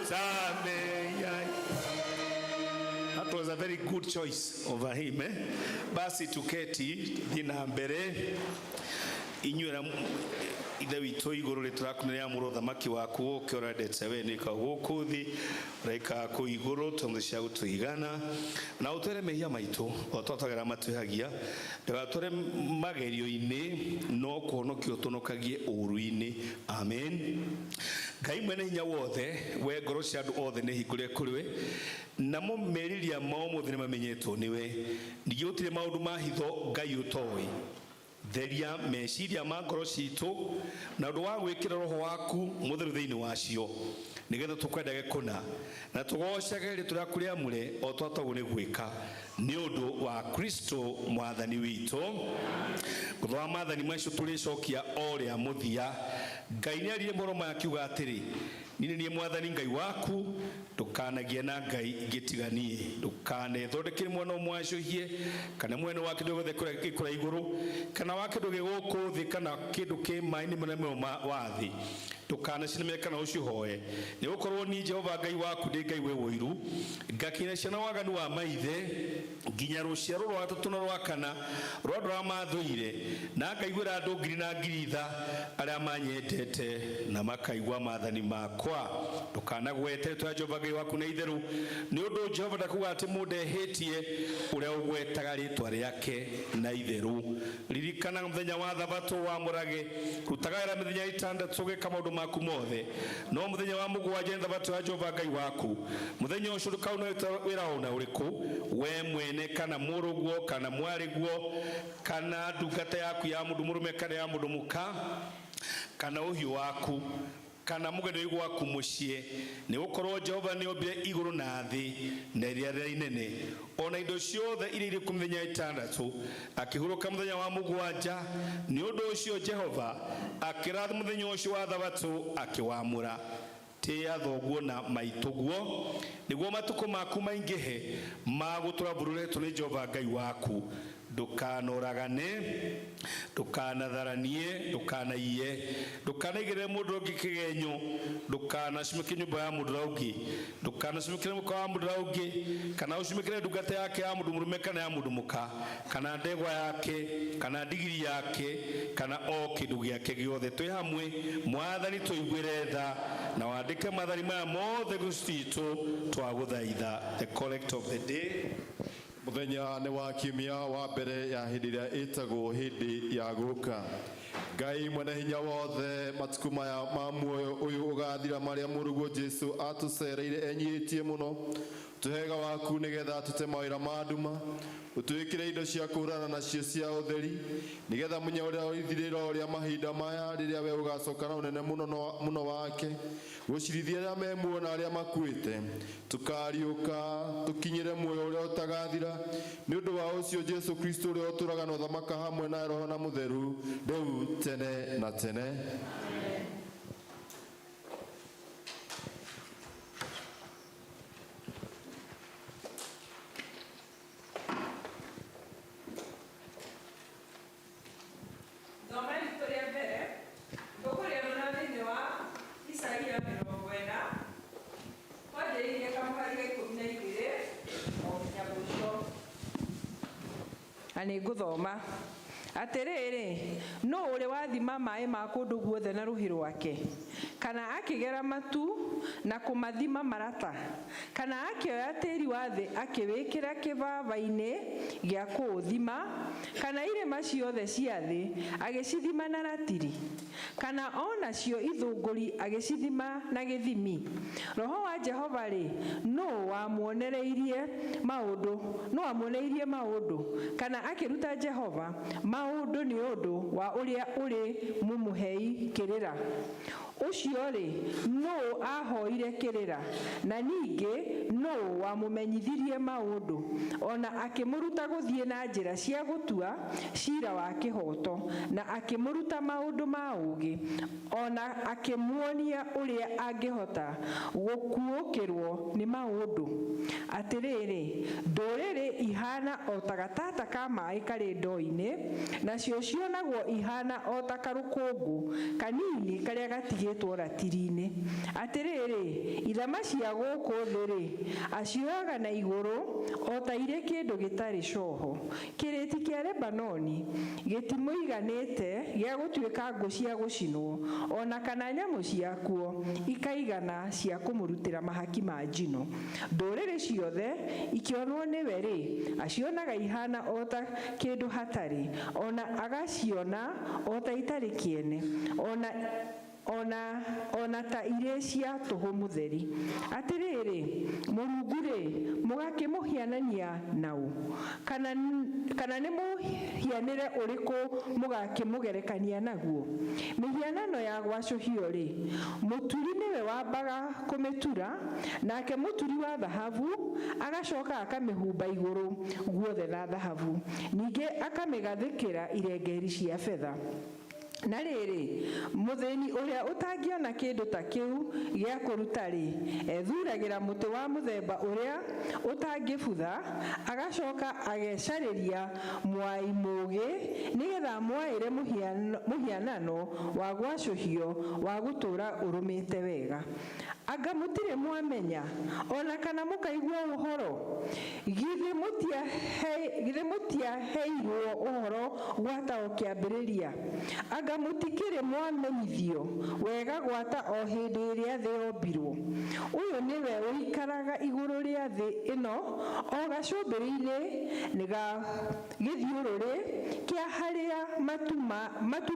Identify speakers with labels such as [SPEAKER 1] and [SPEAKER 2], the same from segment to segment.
[SPEAKER 1] Ta mehia. That was a very good choice of a hymn, eh? Basi tuketi thiĩ na mbere inyuĩ na ithe witũ igũrũ rĩtũraku nĩ rĩamũrwo thamaki waku ũke ũrendete we nĩ gũkũ thĩ ũraikara kũu igũrũ tondũ cia gũtũigana na ũtwere mehia maitũ o twatwagĩra matwĩhagia ndũgatware magerio-inĩ no kũhonokio ũtũnokagie ũũru-inĩ. Amen. Ngai mwene hinya wothe, we ngoro cia andũ othe nĩ hingũre kũrĩ we, namo merirĩria mao mothe nĩ mamenyetwo nĩwe. Ningĩ gũtirĩ maũndũ ma hitho Ngai ũtoĩ. Theria meciria ma ngoro citũ na ũndũ wa gwĩkĩra roho waku mũtheru thĩinĩ wacio, nĩgetha tũkwendage kũna na tũgoocage rĩĩtwa rĩaku rĩamũre o twatagwo nĩ gwĩka, nĩ ũndũ wa Kristo mwathani witũ. Gũthoma maathani macio tũrĩcokia o rĩa mũthia. Ngai nĩ aririe mohoro maya akiuga atĩrĩ, Niĩ nĩ niĩ mwathani Ngai waku, ndũkanagie na ngai ingĩ tiga niĩ. Ndũkanethondekere mwana mwacũhie, kana mwena wa kĩndũ gĩothe kĩrĩa gĩ kũrĩa igũrũ, kana wa kĩndũ gĩ gũkũ thĩ, kana kĩndũ kĩ maĩ-inĩ marĩa me wa thĩ. Ndũkanacinamĩre kana ũcihoe, nĩ gũkorwo niĩ Jehova Ngai waku ndĩ Ngai wĩ ũiru, ngakinyĩra ciana waganu wa maithe nginya rũciaro rwa gatatũ na rwa kana rwa andũ arĩa maathũire, na ngaiguĩra andũ ngiri na ngiri tha arĩa manyendete na makaigua maathani makwa. Ndũkanagwete rĩĩtwa rĩa Jehova Ngai waku na itherũ, nĩ ũndũ Jehova ndakuuga atĩ mũndũ ehĩtie ũrĩa ũgwetaga rĩĩtwa rĩake na itherũ. Ririkana mũthenya wa Thabatũ wamũrage, rutaga wĩra mĩthenya ĩtandatũ ũgĩka maũndũ maku mothe, no mũthenya wa mũgwanja nĩ Thabatũ ya Jehova Ngai waku. Mũthenya ũcio ndũkauna wĩra o na ũrĩkũ, we mwene kana mũrũguo kana mwarĩguo kana ndungata yaku ya mũndũ mũrũme kana ya mũndũ mũka kana ũhiũ waku kana mũgeni wĩ gwaku mũciĩ, nĩ gũkorwo Jehova nĩombire igũrũ na thĩ na iria rĩrĩa inene o na indo ciothe iria irĩ kuo mĩthenya ĩtandatũ, akĩhurũka mũthenya wa mũgwanja. Nĩ ũndũ ũcio Jehova akĩrathima mũthenya ũcio wa Thabatũ akĩwamũra. Tĩĩa thoguo na maitũguo, nĩguo matukũ maku maingĩhe ma gũtũũra bũrũri ũheetwo nĩ Jehova Ngai waku. Ndũkanoragane, ndũkanatharanie, ndũkanaiye, ndũkanaigĩrĩre mũndũ ũrĩa ũngĩ kĩgenyo, ndũkanacumĩkĩre nyũmba ya mũndũ ũrĩa ũngĩ, ndũkanacumĩkĩre mũka wa mũndũ ũrĩa ũngĩ, kana ũcumĩkĩre ndungata yake ya mũndũ mũrũme kana ya mũndũ mũka, kana ndegwa yake, kana ndigiri yake, kana o kĩndũ gĩake gĩothe. Twĩ hamwe, Mwathani tũiguĩre tha na wandĩke maathani maya mothe ngoro citũ twagũthaitha. The collect of the day.
[SPEAKER 2] Mũthenya nĩ wa kiumia wa mbere ya hĩndĩ ĩrĩa ĩtagwo hĩndĩ ya gũka. Ngai mwene hinya wothe, matukũ maya ma muoyo ũyũ ũgathira marĩa mũrũguo Jesu atũcereire enyihĩtie mũno, tũhe wega waku nĩgetha tũte mawĩra ma nduma, ũtwĩkĩre indo cia kũhũrana nacio cia ũtheri, nĩgetha mũnya ũrĩa ithirĩro rĩa mahinda maya rĩrĩa we ũgacoka na ũnene mũno mũno wake gũcirithia arĩa me muoyo na arĩa makuĩte, tũkariũka tũkinyĩre muoyo ũrĩa ũtagathira nĩ ũndũ wa ũcio Jesu Kristo ũrĩa ũtũraga na ũthamaka hamwe na Roho na Mũtheru rĩu tene na tene.
[SPEAKER 3] Thoma ibuku rĩa mbere tũkũrĩona thĩinĩ wa Isaia 40 twanjĩrĩirie kamũhari ga 12 o nginya mũico. Na nĩ ngũthoma. Atĩrĩrĩ, nũ ũrĩ wathima maĩ ma kũndũ guothe na rũhĩ rwake, kana akĩgera matu na kũmathima marata, kana akĩoya tĩri wa thĩ akĩwĩkĩra kĩbaba-inĩ gĩa kũũthima, kana irĩma ciothe cia thĩ agĩcithima na ratiri, kana o nacio ithũngũri agĩcithima na gĩthimi? Roho wa Jehova-rĩ, nũ wamuonereirie maũndũ, nũ wamuoneirie maũndũ, kana akĩruta Jehova maũndũ nĩ ũndũ wa ũrĩa ũrĩ mũmũhei kĩrĩra? Ũcio-rĩ, nũũ aahoire kĩrĩra, na ningĩ nũũ wamũmenyithirie maũndũ, o na akĩmũruta gũthiĩ na njĩra cia gũtua cira wa kĩhooto, na akĩmũruta maũndũ ma ũũgĩ, o na akĩmuonia ũrĩa angĩhota gũkuũkĩrũo nĩ maũndũ? Atĩrĩrĩ, ndũrĩrĩ ihaana o ta gataata ka maĩ karĩ ndoo-inĩ, nacio cionagwo ihaana o ta karũkũngũ kanini karĩa gatigĩtwo. ĩbangĩtwo ratiri-inĩ. Atĩrĩrĩ, ithama cia gũkũ thĩ-rĩ, acioyaga na igũrũ o ta irĩ kĩndũ gĩtarĩ coho. Kĩrĩti kĩa Lebanoni gĩtimũiganĩte gĩa gũtuĩka ngũ cia gũcinwo, o na kana nyamũ ciakuo ikaigana cia kũmũrutĩra mahaki ma njino. Ndũrĩrĩ ciothe ikĩonwo nĩwe-rĩ, acionaga ihana o ta kĩndũ hatarĩ, o na agaciona o ta itarĩ kĩene, ona ta irĩ cia tũhũ mũtheri. Atĩrĩrĩ, Mũrungu-rĩ, mũgakĩmũhianania naũ? Kana nĩ mũhianĩre ũrĩkũ mũgakĩmũgerekania naguo? Mĩhianano ya gwacũhio-rĩ, mũturi nĩwe wambaga kũmĩtura, nake mũturi wa thahabu agacoka akamĩhumba igũrũ guothe na thahabu, ningĩ akamĩgathĩkĩra irengeri cia betha. Na rĩrĩ, mũthĩni ũrĩa ũtangĩona kĩndũ ta kĩu gĩa kũruta-rĩ, ethuragĩra mũtĩ wa mũthemba ũrĩa ũtangĩbutha, agacoka agecarĩria mwai mũũgĩ, nĩgetha amwaĩre mũhianano wa gwacũhio wa gũtũũra ũrũmĩte wega. Anga mũtirĩ mwamenya, ona kana mũkaigua ũhoro? Githĩ mũtiaheirwo ũhoro gwata o kĩambĩrĩria? Anga mũtikĩrĩ mwamenyithio wega gwata o hĩndĩ ĩrĩa thĩ yombirwo? Ũyũ nĩwe ũikaraga igũrũ rĩa thĩ ĩno o gacũmbĩrĩ-inĩ ga gĩthiũrũrĩ kĩa harĩa matu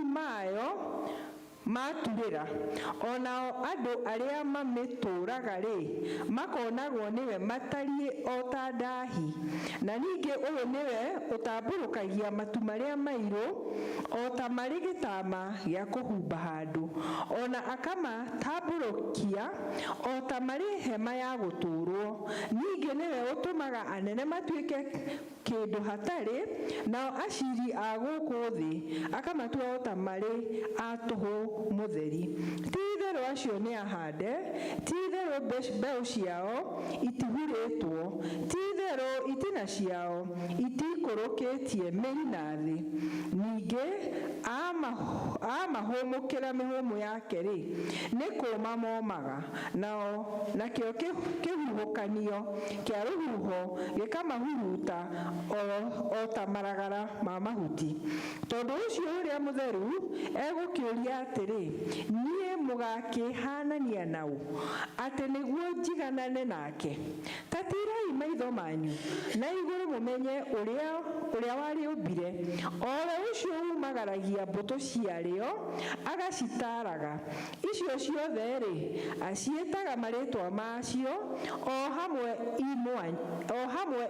[SPEAKER 3] mayo maturĩra. Onao andũ arĩa mamĩtũũraga-rĩ, makonagwo nĩwe matariĩ o ta ndaahi. Na ningĩ ũyũ nĩwe ũtambũrũkagia matu marĩa mairũ o ta marĩ gĩtama gĩa kũhumba handũ, ona akamatambũrũkia o ta marĩ hema ya gũtũũrwo. Ningĩ nĩwe ũtũmaga anene matuĩke kĩndũ hatarĩ, nao aciri a gũkũ thĩ akamatua o ta marĩ a tũhũ mũtheri. Ti-itherũ acio nĩ ahande, ti-itherũ mbeũ ciao itihurĩtwo, ti-itherũ itina ciao itikũrũkĩtie mĩri na thĩ. Ningĩ amahũmũkĩra mĩhũmũ yake-rĩ, nĩ kũũma momaga, nao nakĩo kĩhuhũkanio kĩa rũhuho gĩkamahuruta o ta maragara ma mahuti. Tondũ ũcio ũrĩa mũtheru egũkĩũria atĩrĩ, niĩ mũgakĩhanania naũ, atĩ nĩguo njiganane nake? Ta tiirai maitho manyu na igũrũ mũmenye ũrĩa warĩũmbire, o we ũcio umagaragia mbũtũ ciarĩo agacitaaraga. Icio ciothe-rĩ, aciĩtaga marĩĩtwa macio o hamwe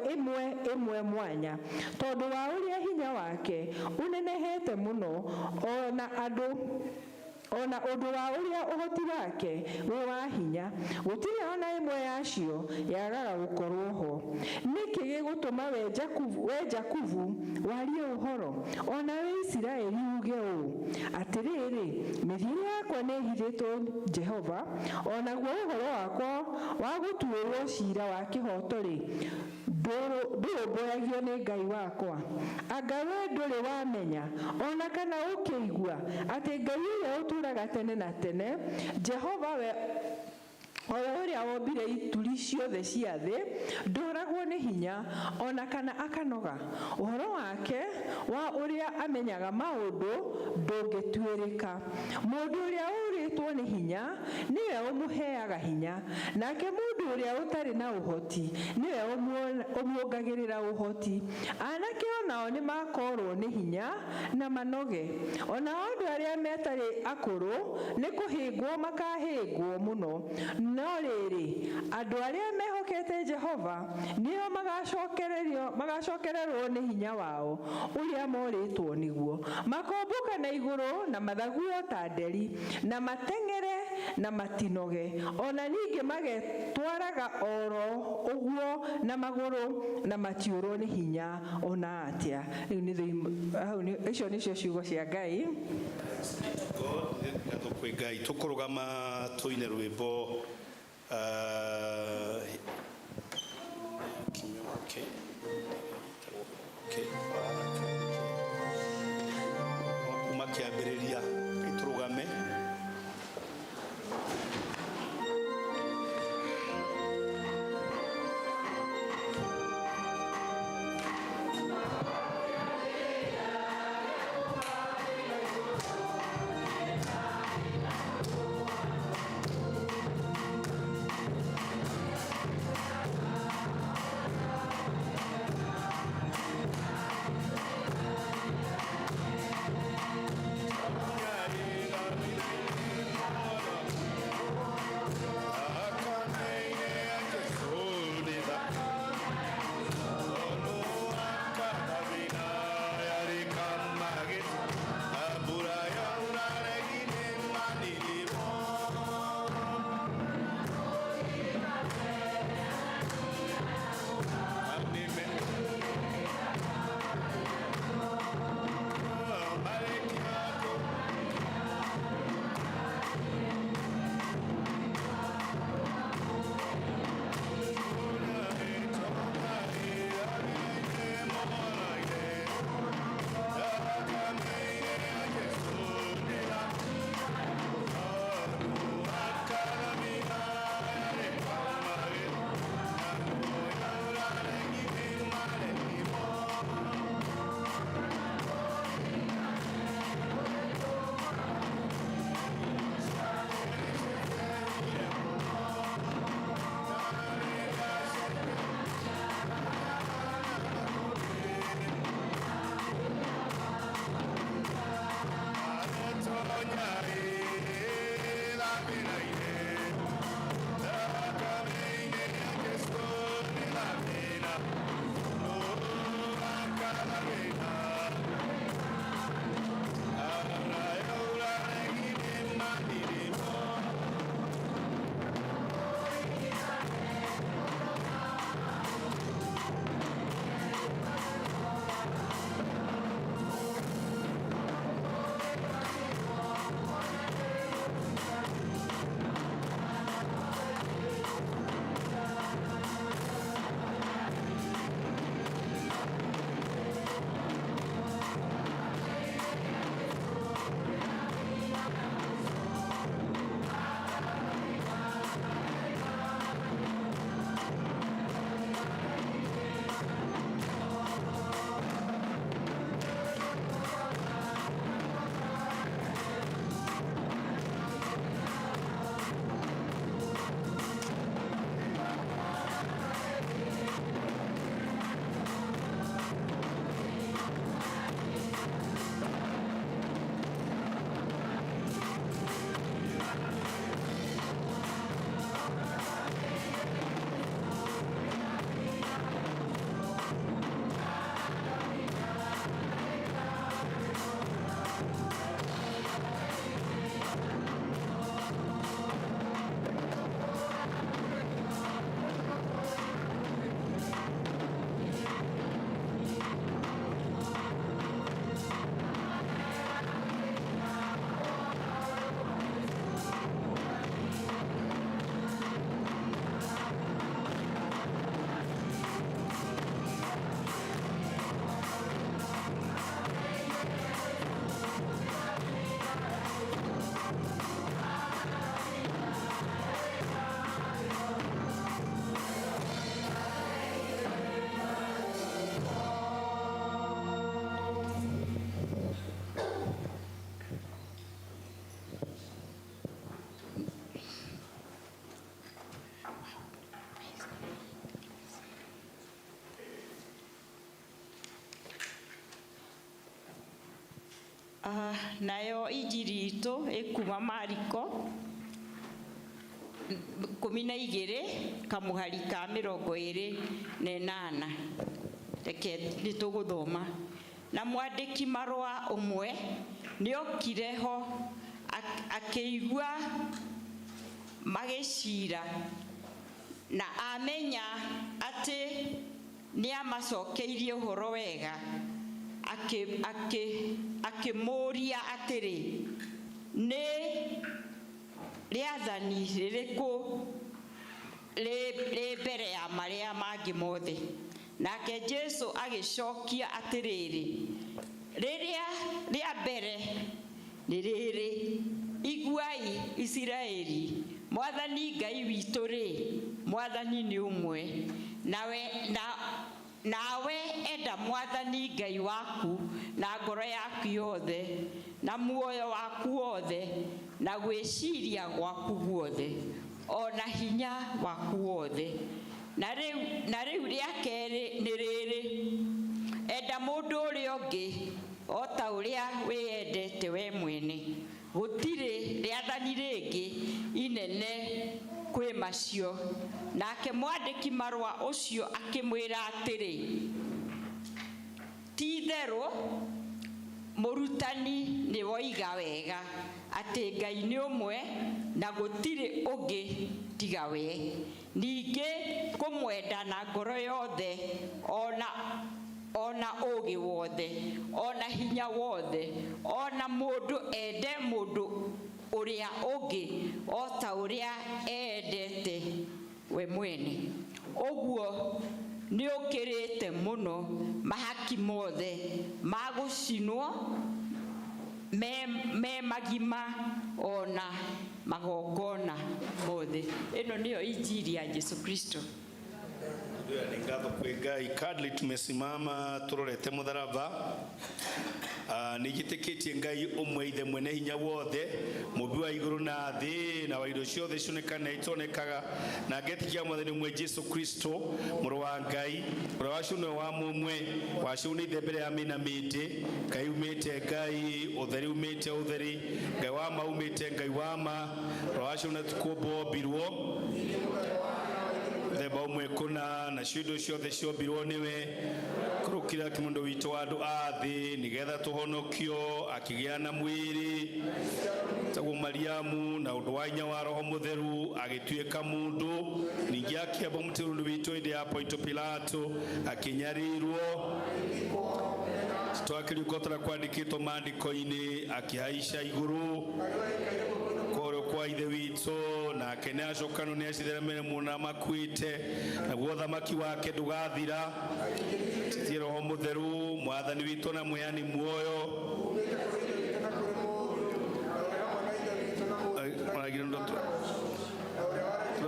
[SPEAKER 3] ĩmwe ĩmwe mwanya, tondũ wa ũrĩa hinya wake ũnenehete mũno, ona ũndũ wa ũrĩa ũhoti wake wĩ wa hinya. Gũtirĩ ona ĩmwe yacio yagaga gũkorwo ho. Nĩkĩ gĩgũtũma we Jakubu warie ũhoro, ona we Isiraeli uge ũũ, atĩrĩrĩ, mĩthiĩre yakwa nĩĩhithĩtwo Jehova, o naguo ũhoro wakwa wa gũtuĩrwo ciira wa kĩhooto-rĩ, ndũrũmbũyagio nĩ Ngai wakwa? Anga we ndũrĩ wamenya, ona kana ũkĩigua, atĩ Ngai ũrĩa ũtũũraga tene na tene, Jehova we o we ũrĩa wombire ituri ciothe cia thĩ, ndũragwo nĩ hinya ona kana akanoga. Ũhoro wake wa ũrĩa amenyaga maũndũ ndũngĩtuĩrĩka. Mũndũ ũrĩa ũrĩtwo nĩ hinya nĩwe ũmũheaga hinya, nake mũndũ ũrĩa ũtarĩ na ũhoti nĩwe ũmuongagĩrĩra ũhoti. Anake onao nĩmakorwo nĩ hinya na manoge, onao andũ arĩa metarĩ akũrũ nĩ kũhĩngwo makahĩngwo mũno. No rĩrĩ, andũ arĩa mehokete Jehova nĩo magacokererwo nĩ hinya wao ũrĩa morĩtwo nĩguo. Makombũka na igũrũ na mathaguo ta nderi, na mateng'ere na matinoge, ona ningĩ magetwaraga oro ũguo na magũrũ na matiũrwo nĩ hinya ona atĩa. Rĩu nĩ icio nĩcio ciugo cia Ngai.
[SPEAKER 1] Ngatho kwĩ Ngai. Tũkũrũgama tũine rwĩmbo okay. Okay. Kĩambĩrĩria tũrũgame.
[SPEAKER 4] Nayo injiri itũ ĩkuma Mariko 12 kamuhari ka 28. Reke nĩtũgũthoma. Na mwandĩki marũa ũmwe nĩokire ho akĩigua magĩcira na amenya atĩ nĩamacokeirie ũhoro wega, akĩmũũria atĩrĩ, nĩ rĩathani rĩrĩkũ rĩ mbere ya marĩa mangĩ mothe? Nake Jesũ agĩcokia atĩrĩrĩ, rĩrĩa rĩa mbere Nĩ rĩrĩ, iguai Isiraeli, Mwathani Ngai witũ rĩ, Mwathani nĩ ũmwe. Nawe enda Mwathani Ngai waku na ngoro yaku yothe, na muoyo waku wothe, na gwĩciria gwaku guothe, o na hinya waku wothe. Na rĩu rĩa kerĩ nĩ rĩrĩ, enda mũndũ ũrĩa ũngĩ o ta ũrĩa wĩyendete we mwene. Gũtirĩ rĩathani rĩngĩ inene kwĩ macio. Nake mwandĩki marũa ũcio akĩmwĩra atĩrĩ, ti-itherũ mũrutani nĩ woiga wega atĩ Ngai nĩ ũmwe na gũtirĩ ũngĩ tiga we. Ningĩ kũmwenda na ngoro yothe, ona ũũgĩ wothe, ona hinya wothe, ona mũndũ ende mũndũ ũrĩa ũngĩ o ta ũrĩa eendete we mwene. Ũguo nĩũkĩrĩte mũno mahaki mothe ma gũcinwo me magima ona magongona mothe. Ĩno nĩyo injiri ya Jesu Kristo.
[SPEAKER 1] Nĩ ngatho kwĩ Ngai. Kadri tumesimama turorete mutharaba, nĩ njĩtĩkĩtie Ngai ũmwe ithe mwene hinya wothe, mũmbi wa igũrũ na thĩ, na wa indo ciothe cionekaga na itonekaga, na ngetĩkia Mwathani ũmwe Jesu Kristo, mũrũ wa Ngai, ũrĩa waciũnwe wa mũmwe, waciũnĩte ithe mbere ya mĩna mĩndĩ, Ngai umĩte Ngai, ũtheri umĩte ũtheri, Ngai wa ma umĩte Ngai wa ma, ũrĩa waciũnĩte kũmbwo ombirwo, mũthemba ũmwe kũna, nacio indo ciothe ciombirwo nĩwe, kũrũkĩra kĩmũndũ witũ wa andũ a thĩ, nĩgetha tũhonokio, akĩgĩa na mwĩrĩ tagwo Mariamu, na ũndũ wa hinya wa Roho Mũtheru agĩtuĩka mũndũ, ningĩ akĩamba mũtĩ ũndũ witũ hĩndĩ ya Ponto Pilato, akĩnyarirwo, twakĩriũka ũtara kwandĩkĩtwo maandĩko-inĩ, akĩhaica igũrũ kũrĩa kwa ithe witũ, nake nĩ acokano nĩ acitheremere mũno makuĩte, naguo ũthamaki wake ndũgathira. Tie Roho Mũtheru, Mwathani witũ na Mweani muoyo,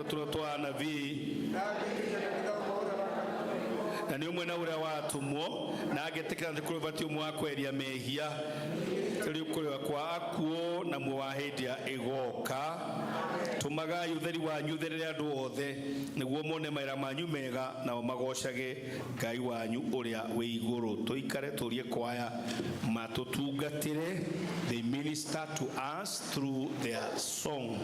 [SPEAKER 1] tũrĩa twa anabii, na nĩ ũmwe na ũrĩa watũmwo, na agetĩkĩra atĩ kũrĩ ũbatio ũmwe wa kweheria mehia, rĩu kũrĩwa kwa akuũ na muoyo wa hĩndĩ ya ĩgoka. Tũmagai ũtheri wanyu ũtherere andũ othe, nĩguo mone mawĩra manyu mega, nao magocage Ngai wanyu ũrĩa wĩ igũrũ. Tũikare tũrie kwaya matũtungatĩre. They minister to us through their song.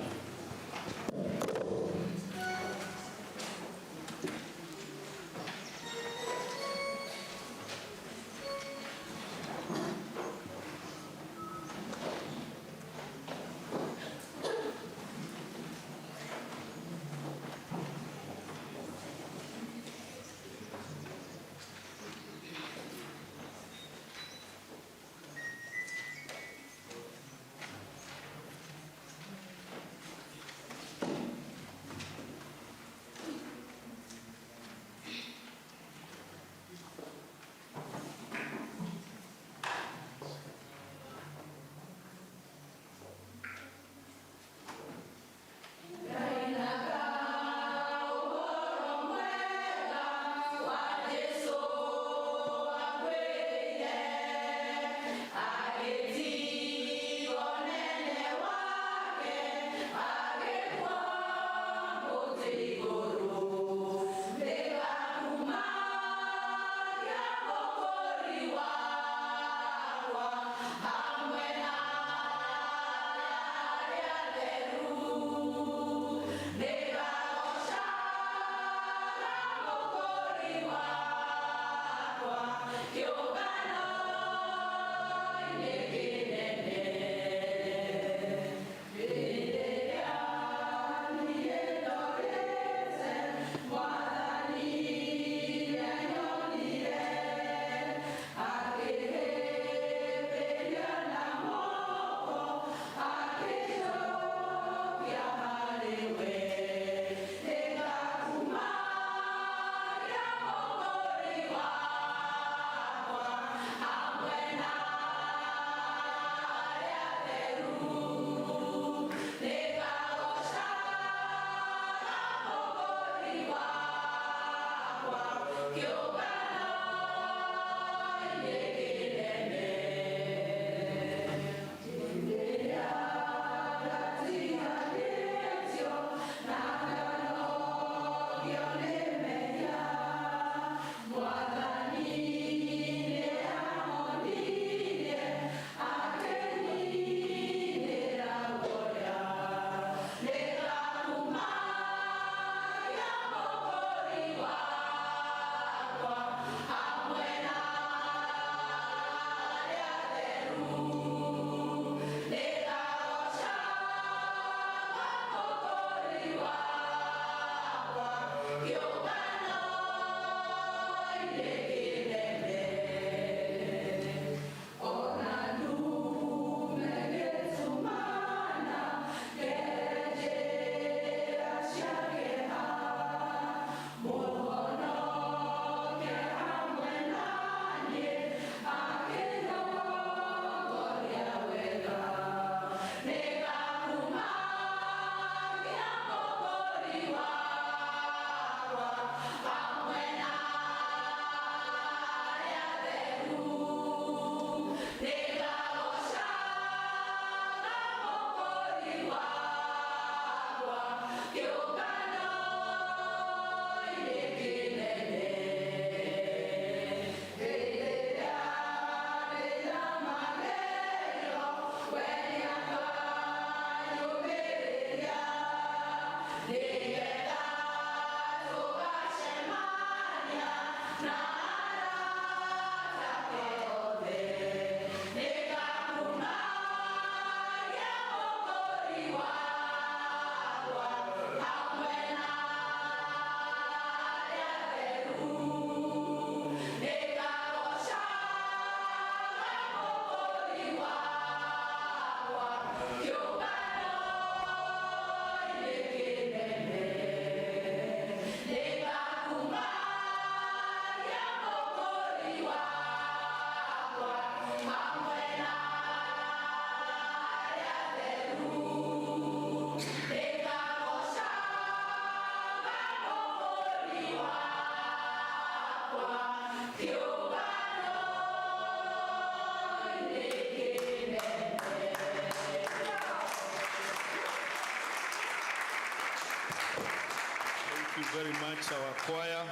[SPEAKER 1] You very much, our choir.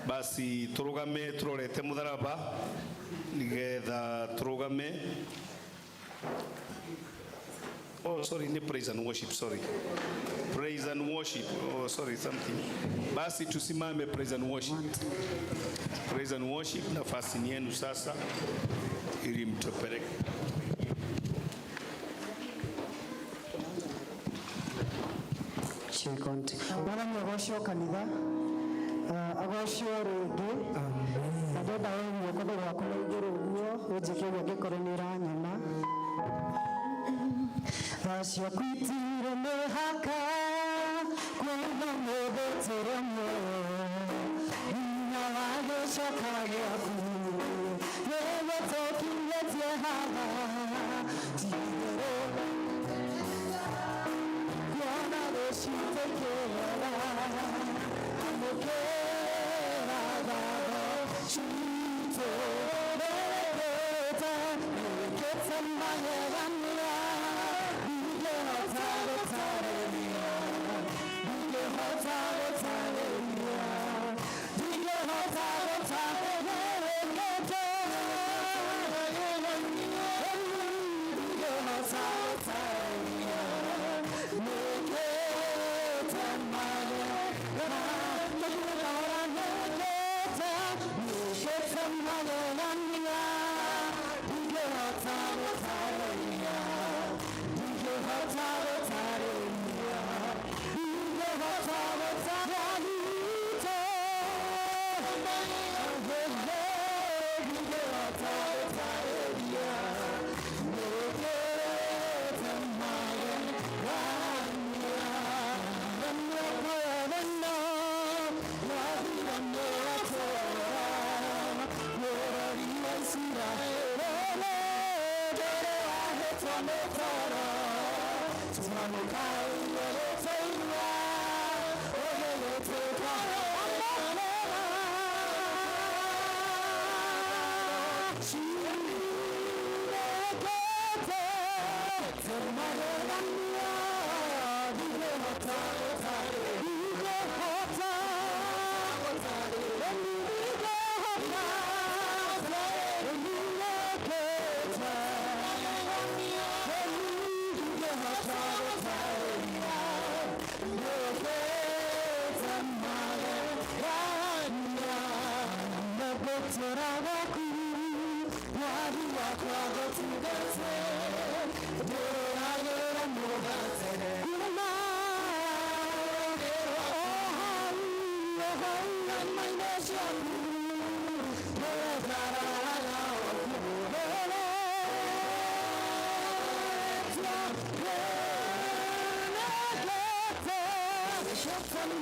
[SPEAKER 1] Basi turugame turorete mutharaba nigetha turugame. Oh, sorry, ni praise and worship, sorry. Praise and worship. Oh, sorry, something. Basi tusimame praise and worship. Praise and worship, nafasi ni yenu sasa ili mtupeleke.
[SPEAKER 5] Second. Mwathani agocwo kanitha, agocwo rĩngĩ. Na ndenda woe guoko gwaku na igũrũ ũguo ũnjĩke ũguo angĩkorwo nĩ ũranyona. Tha ciaku itirĩ mĩhaka, kuuma ũmũthĩ tũrĩ muoyo. Hinya wa gĩcoka gĩaku nĩguo tũkinyĩtie haha. Ti-itherũ kuona gũciĩtĩkĩra, amũkĩra ngatho citũ. Wĩkĩte, wĩkĩte magegania, ndingĩhota gũtarĩria, ndingĩhota gũtarĩria, ndingĩhota gũtarĩria. Wĩkĩte magegania, ndingĩhota gũtarĩria. Wĩkĩte magegania, wĩkĩte, wĩkĩte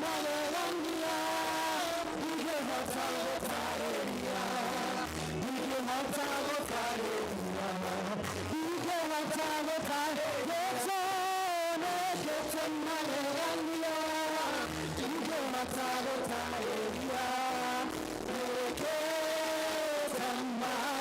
[SPEAKER 5] magegania, ndingĩhota gũtarĩria, ndingĩhota gũtarĩria, ndingĩhota gũtarĩria. Ndingĩhota gũtarĩria. Wĩkĩte magegania.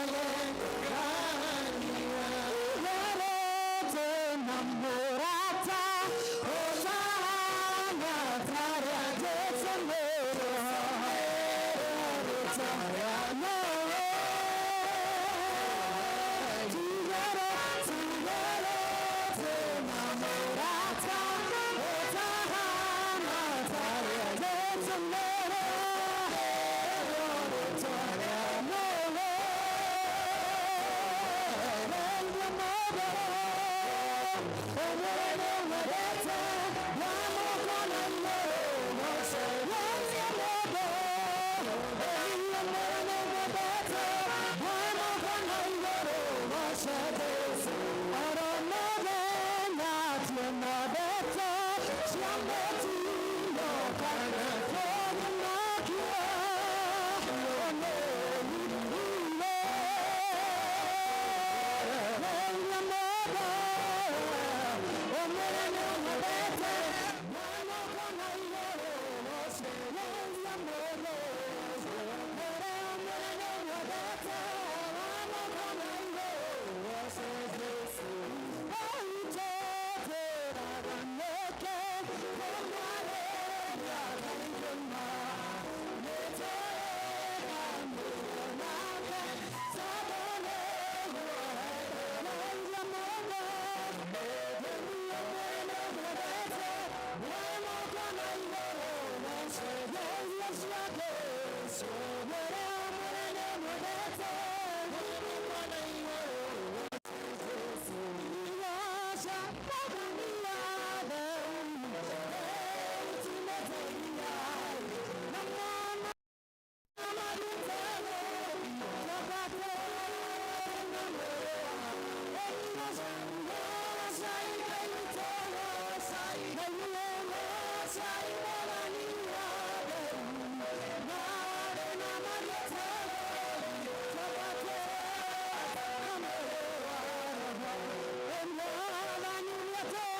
[SPEAKER 5] Thank you.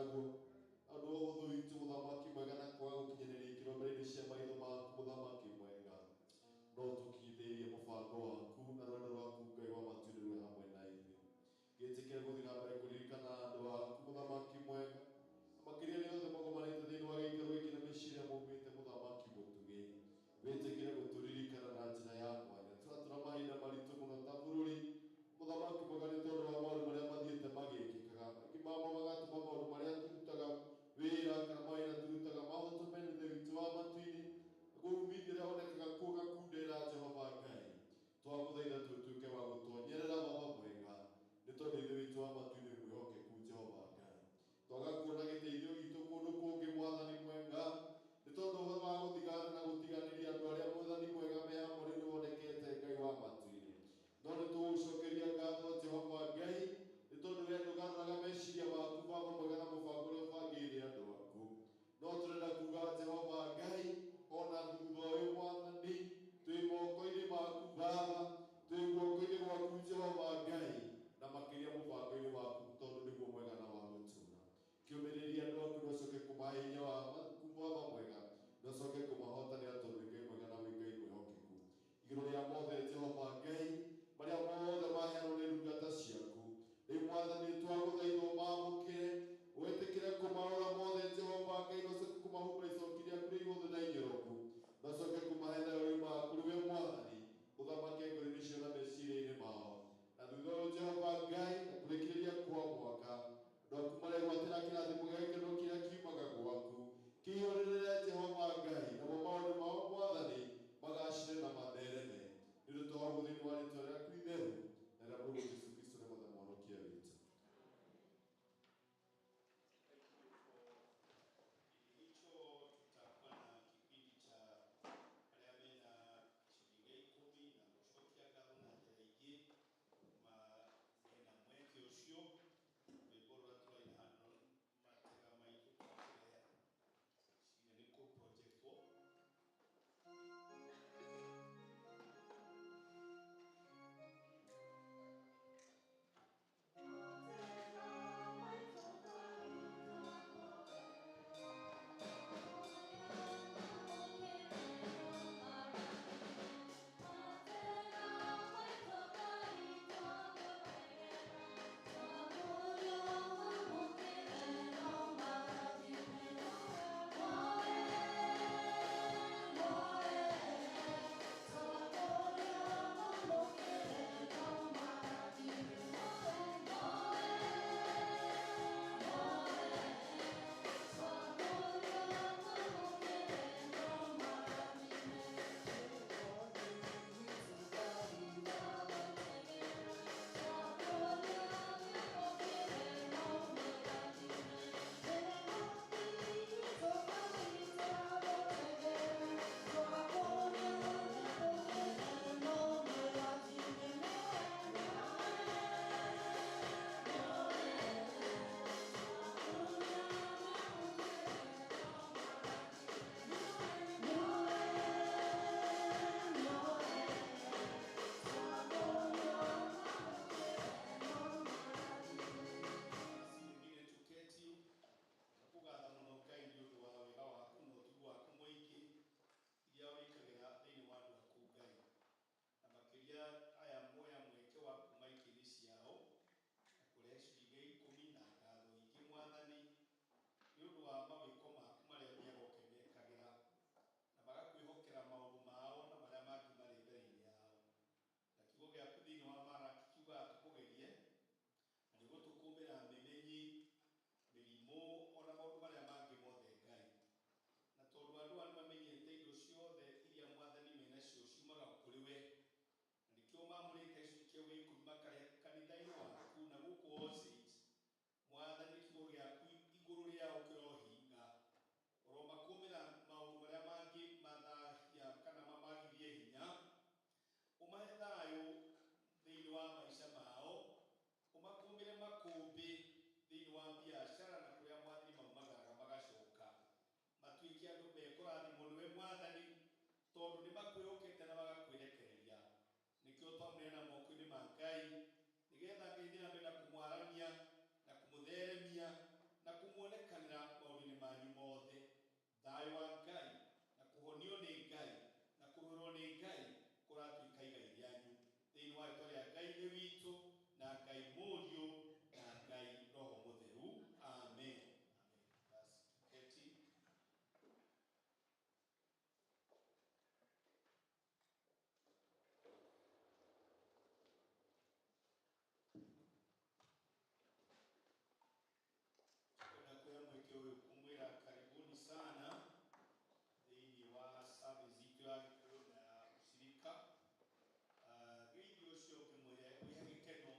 [SPEAKER 2] naguo ũndũ wa ũhũthũ witũ mũthamaki mwega na kwaga gũkinyanĩria ikĩro mbere-inĩ cia maitho maku mũthamaki mwega no tũkinyithĩirie mũbango waku na rwendo rwaku Ngai wa matu-inĩ rwĩ hamwe na ithuĩ. Gĩtĩkĩre gũthiĩ na mbere kũririkana andũ aku mũthamaki mwega makĩria arĩa othe magomanĩte thĩinĩ wa gĩikaro gĩkĩ na mĩciĩ ĩrĩa maumĩte mũthamaki mũtugi. Wĩtĩkĩre gũtũririkana na njĩra ya mwanya. Tũratũra mahinda maritũ mũno ta bũrũri mũthamaki mwega nĩ tondũ wa maũndũ marĩa mathiĩte magĩkĩkaga. Maingĩ mamo magatũma maũndũ marĩa tũrutaga
[SPEAKER 1] Ithe witũ na Ngai Mũriũ na Ngai Roho Mũtheru. Amen. Basi tuketi. Kwenda kuoya mweke ũyũ kumwĩra karibuni sana thĩinĩ wa service itũ ya Gĩkũyũ na ya ũcirika. Thĩinĩ ũcio ũkĩmwĩre wĩhe gĩkeno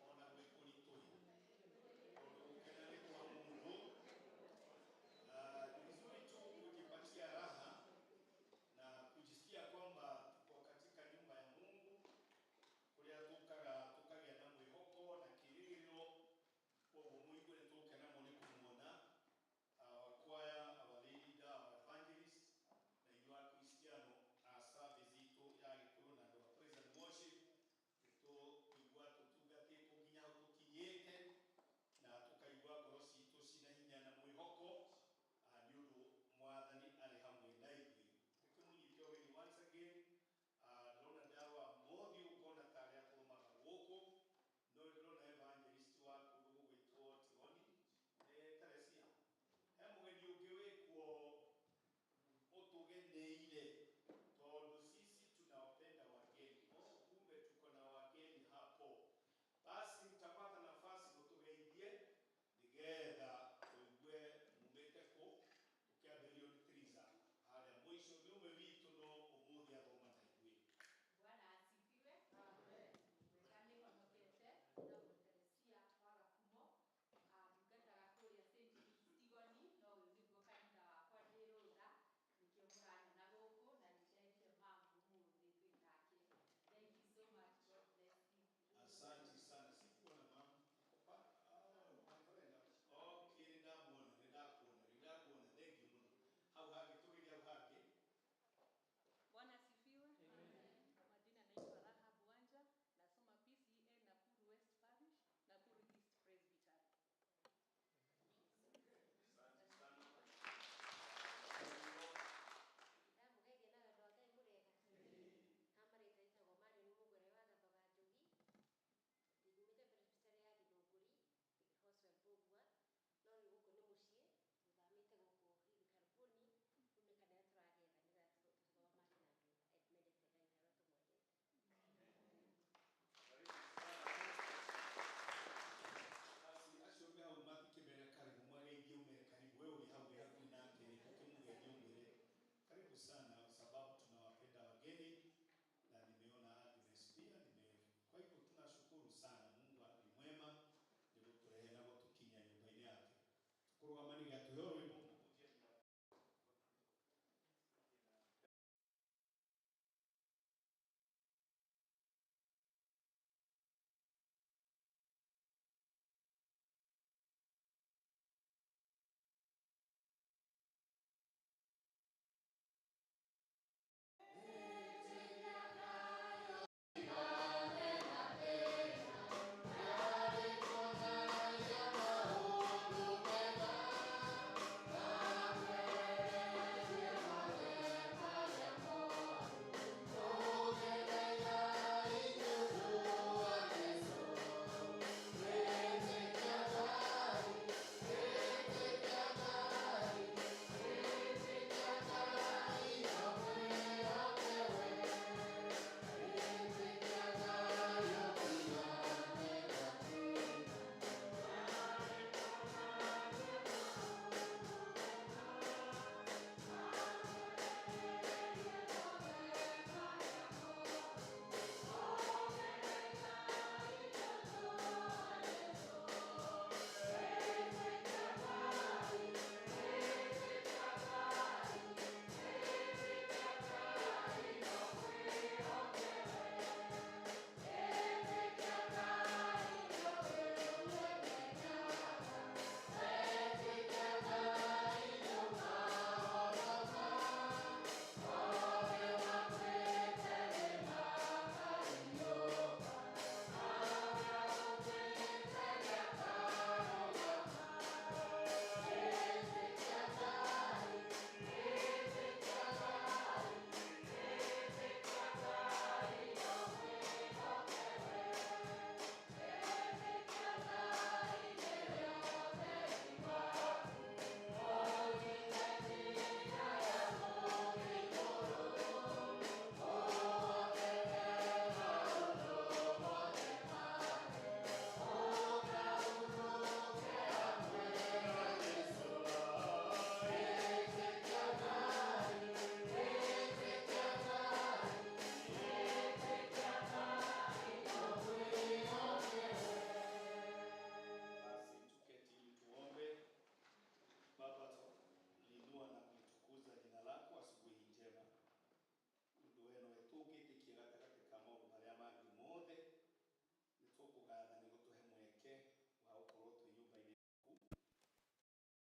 [SPEAKER 1] ona gwĩ kũritũhe, tondũ gũkena nĩ kwa mũndũ. Ni vizuri tu kujipatia raha na kujisikia kwamba tuko katika nyumba ya Mungu kuria tukaga tukagia na mwihoko na kirĩrĩro. Koguo mũigue nĩ tũgũkena mũno nĩ kũmuona. Our choir,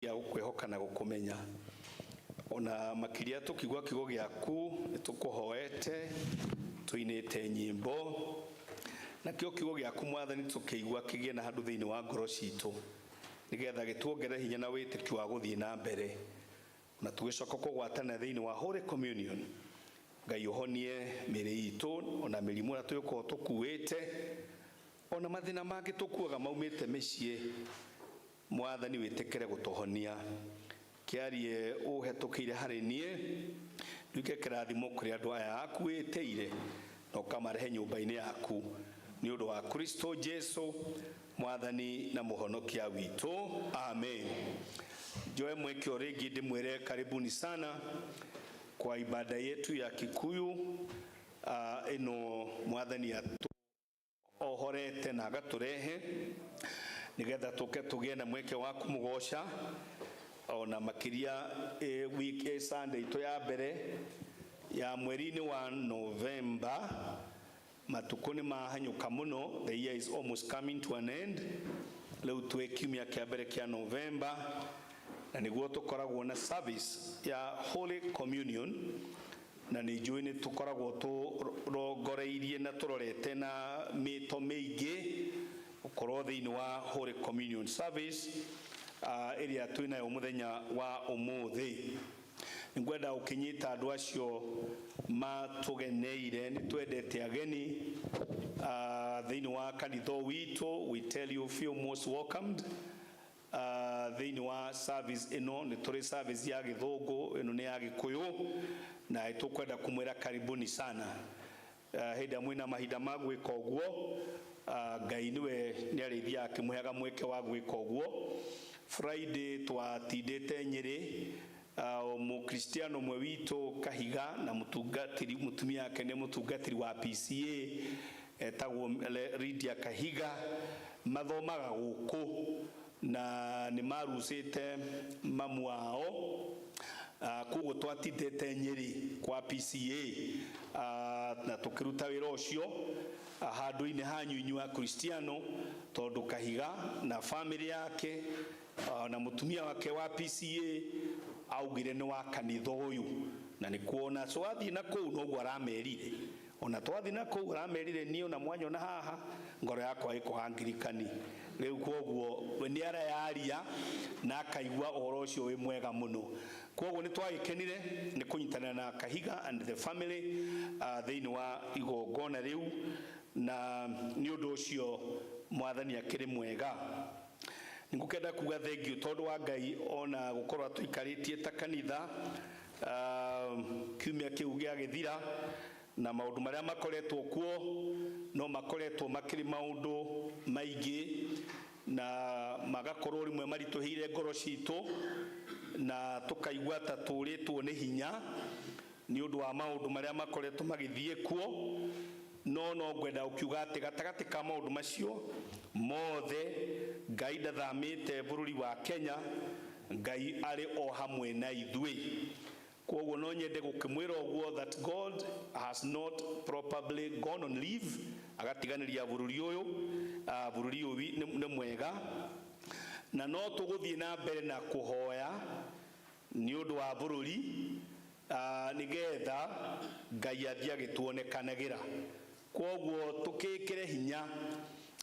[SPEAKER 1] Ya gũkwĩhoka na gũkũmenya, ona makĩria tũkigua kiugo gĩaku. Nĩ tũkũhoete, tũinĩte nyĩmbo, nakĩo kiugo gĩaku, Mwathani, tũkĩigua kĩgĩe na handũ thĩinĩ wa ngoro citũ, nĩgetha gĩtuongerere hinya na wĩtĩkio wa gũthiĩ na mbere, na tũgĩcoka kũgwatana thĩinĩ wa Holy Communion. Ngai, ũhonie mĩĩrĩ itũ, ona mĩrimũ ĩrĩa tũgĩkorwo tũkuĩte, ona mathĩna mangĩ tũkuaga maumĩte mĩciĩ. Mwathani, wĩtĩkĩre gũtũhonia. Kĩarie ũhetũkĩire harĩ niĩ, nduĩke kĩrathimo kũrĩ andũ aya aku wĩtĩire na ũkamarehe nyũmba-inĩ yaku, nĩ ũndũ wa Kristo Jesu, Mwathani na Mũhonokia witũ, amen. Njoe mweke o rĩngĩ ndĩmwĩre karibuni sana kwa ibada yetu ya Kikuyu ĩno Mwathani ohorete na agatũrehe nigetha tũke tũgĩe na mweke wa kũmũgoca, ona makĩria week Sunday itũ ya mbere ya mweri-inĩ wa November. Matukũ nĩ mahanyũka mũno, the year is almost coming to an end. Rĩu twĩ kiumia kĩa mbere kĩa November, na nĩguo tũkoragwo na service ya Holy Communion, na nĩ njũĩ nĩ tũkoragwo tũrongoreirie na tũrorete na mĩto mĩingĩ gũkorwo thĩinĩ wa Holy Communion service ĩrĩa twĩnayo mũthenya wa ũmũthĩ. Ngwenda gũkĩnyita andũ acio matũgeneire. Nĩ twendete ageni thĩinĩ wa kanitha witũ. We tell you, feel most welcomed thĩinĩ wa service ĩno. Nĩ tũrĩ service ya Gĩthũngũ, ĩno nĩ ya Gĩkũyũ, na tũkwenda kũmwĩra karibuni sana. Hĩndĩ ĩrĩa mwĩna mahinda ma gwĩka ũguo, Ngai nĩwe nĩ arĩthiaga akĩmũheaga mweke wa gwĩka ũguo. Friday twatindĩte Nyĩrĩ, Mũkristiano ũmwe witũ Kahiga na mũtungatĩri, mũtumia wake nĩ mũtungatĩri wa PCA etagwo Lydia Kahiga, mathomaga gũkũ na nĩ marucĩte mamu wao. Koguo twatindĩte Nyĩrĩ kwa PCA na tũkĩruta wĩra ũcio handũ-inĩ hanyu inyuĩ Akristiano, tondũ Kahiga na family yake na mũtumia wake wa PCA augire nĩ wa kanitha ũyũ, na nĩ kuona twathiĩ na kũu noguo aramerire, ona twathiĩ na kũu aramerire, niĩ ona mwanyona haha ngoro yakwa ĩkũ Angirikani rĩu. Koguo we nĩ arayaria na akaigua ũhoro ũcio wĩ mwega mũno. Koguo nĩ twagĩkenire nĩ kũnyitanĩra na Kahiga and the family thĩinĩ wa igongona rĩu, na nĩ ũndũ ũcio Mwathani akĩrĩ mwega. Nĩngũkenda kuga thengiũ tondũ wa Ngai ona gũkorwo atũikarĩtie ta kanitha kiumia kĩu gĩagĩthira, na maũndũ marĩa makoretwo kuo no makoretwo makĩrĩ maũndũ maingĩ na magakorwo rĩmwe maritũhĩire ngoro citũ, na tũkaigua ta tũrĩtwo nĩ hinya nĩ ũndũ wa maũndũ marĩa makoretwo magĩthiĩ kuo. No ngwenda gũkiuga atĩ gatagatĩ ka maũndũ macio mothe, Ngai ndathamĩte bũrũri wa Kenya. Ngai arĩ o hamwe na ithuĩ. Koguo no nyende gũkĩmwĩra ũguo, that God has not probably gone on leave agatiganĩria bũrũri ũyũ. Bũrũri ũyũ nĩ mwega, na no tũgũthiĩ na mbere na kũhoya nĩ ũndũ wa bũrũri, nĩgetha Ngai athiĩ agĩtuonekanagĩra. Koguo tũkĩkĩre hinya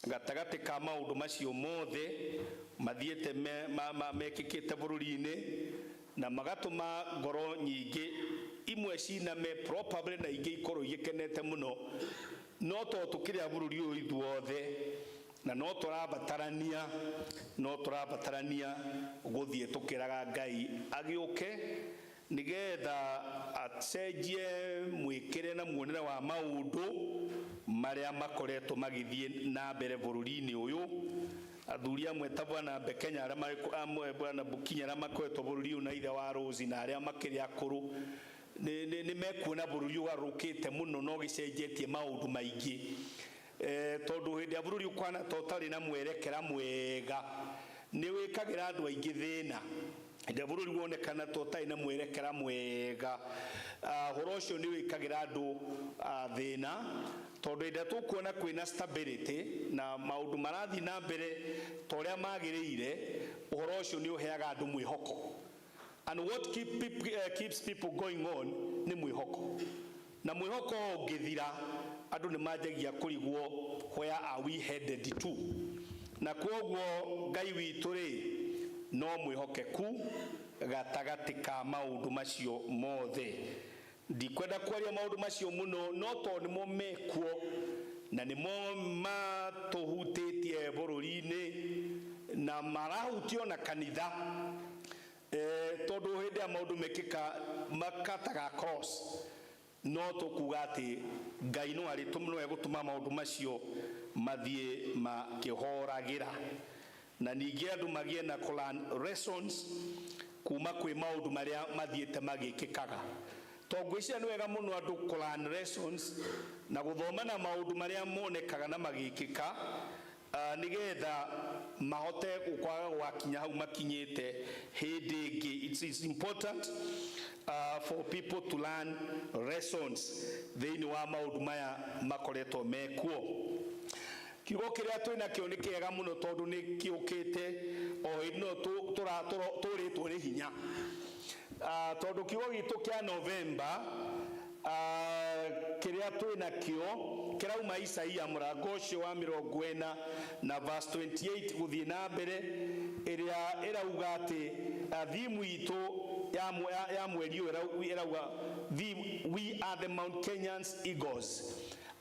[SPEAKER 1] gatagatĩ ka maũndũ macio mothe mathiĩte mekĩkĩte bũrũri-inĩ na magatũma ngoro nyingĩ imwe ciname probably, na ingĩ ikorwo igĩkenete mũno. No to tũkĩrĩ a bũrũri ũyũ ithuothe, na no tũrabatarania gũthiĩ tũkĩraga Ngai agĩũke, nĩgetha acenjie mwĩkĩre na muonere wa maũndũ marĩa makoretwo magĩthiĩ na mbere bũrũri-inĩ ũyũ. Athuri amwe ta Bwana Bekenya arĩa marĩ amwe, Bwana Bukinya, arĩa makoretwo bũrũri ũyũ na ithe wa Rose, na arĩa makĩrĩ akũrũ, nĩ mekuona bũrũri ũgarũrũkĩte mũno na ũgĩcenjetie maũndũ maingĩ, tondũ hĩndĩ ya bũrũri ũkwana ta ũtarĩ na mwerekera mwega, nĩ wĩkagĩra andũ aingĩ thĩna. Hĩndĩ ĩrĩa bũrũri wonekana ta ũtarĩ na mwerekera mwega, ũhoro ũcio nĩ wĩkagĩra andũ thĩna, tondũ hĩndĩ ĩrĩa tũkuona kwĩna stability na maũndũ marathiĩ na mbere ta ũrĩa magĩrĩire, ũhoro ũcio nĩ ũheaga andũ mwĩhoko. And what keeps people going on nĩ mwĩhoko, na mwĩhoko ũngĩthira, andũ nĩ manjagia kũrigwo, "Where are we headed to?" Na kwoguo Ngai witũ rĩ, no mwĩhokeku gatagatĩ ka maũndũ macio mothe. Ndikwenda kwaria maũndũ macio mũno, no tondũ nĩmo mekuo na nĩmo matũhutĩtie bũrũri-inĩ na marahutio na kanitha, tondũ hĩndĩ ya maũndũ mekĩka makataga cross, no tũkuga atĩ Ngai no arĩ no egũtũma maũndũ macio mathiĩ makĩhoragĩra, na ningĩ andũ magĩe na learn lessons kuma kwĩ maũndũ marĩa mathiĩte magĩkĩkaga, tondũ ngwĩciria nĩ wega mũno andũ kũ learn lessons na gũthoma na maũndũ marĩa monekaga na magĩkĩka, nigetha mahote kwaga gwakinya hau makinyĩte hĩndĩ ĩngĩ. It's important for people to learn lessons thĩinĩ wa maũndũ maya makoretwo mekuo. Kiugo kĩrĩa twĩ nakĩo nĩ kĩega mũno, tondũ nĩ kĩũkĩte o hĩndĩ no tũrĩtwo nĩ hinya, tondũ kiugo gitũ kĩa Novemba, kĩrĩa twĩ nakĩo kĩrauma Isaia mũrango ũcio wa 40 na verse 28 gũthiĩ na mbere, ĩrĩa ĩrauga atĩ theme itũ ya mweri ũyũ ĩrauga theme, "We are the Mount Kenyans Eagles",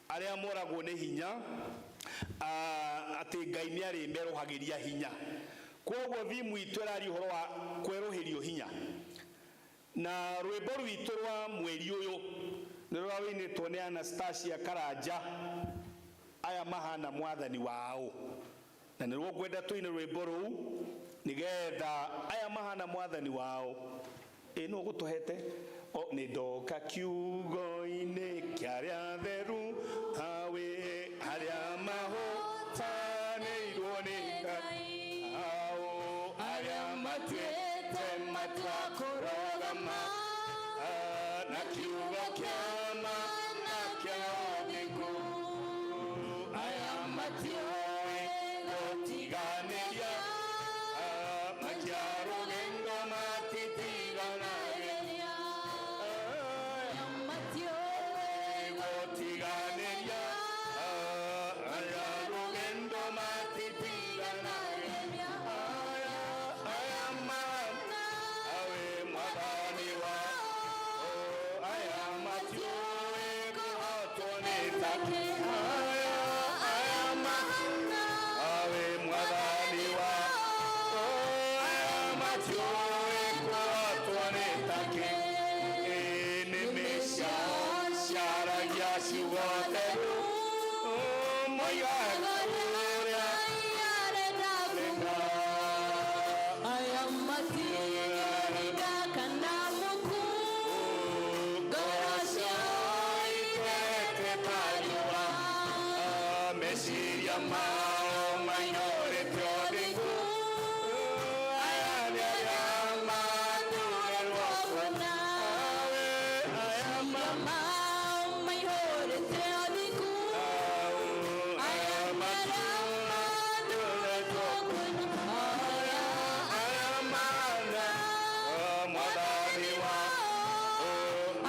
[SPEAKER 1] arĩa moragwo nĩ hinya, atĩ Ngai nĩ arĩmerũhagĩria hinya. Koguo theme itũ ĩraria ũhoro wa kwerũhĩrio hinya, na rwĩmbo rwitũ rwa mweri ũyũ nĩ rũrĩa rũinĩtwo nĩ Anastasia Karanja, "Aya Mahana Mwathani Wao", na nĩruo ngwenda tũine rwĩmbo rũu nĩgetha aya mahana mwathani wao. Ĩ nũ gũtũhete o nĩ ndoka kiugo-inĩ kĩa arĩa theru, hawe arĩa mahotanĩirwo nĩ Ngai, ao arĩa matuĩte matua kũrũgama na kiugo kĩa ma na kĩa ũthingu. Aya matiũĩ gũtiganĩria, makia rũgendo matitiganagĩria, gũtiganĩria, aya rũgendo matitiganagĩria, aya aya mahana awe mwathani wa aya matiũĩ kũhotwo nĩ take, aya aya mahana awe mwathani wa aya matiũĩ kũhotwo nĩ take. Nĩmĩ ciao ciaragia ciugo theru, moigaga ũrĩa renda.
[SPEAKER 6] Aya matiringa kana muku, ngoro ciao
[SPEAKER 1] itete ta riũa, meciria mao maiyũrĩte ũthingu. Aya nĩ arĩa matũũrĩrwo
[SPEAKER 6] kũna.
[SPEAKER 1] Awe aya
[SPEAKER 6] mao maihũrĩte ũthingu.
[SPEAKER 1] Aya
[SPEAKER 6] matũũrĩrwo kũna.
[SPEAKER 1] Aya mana mwathani wa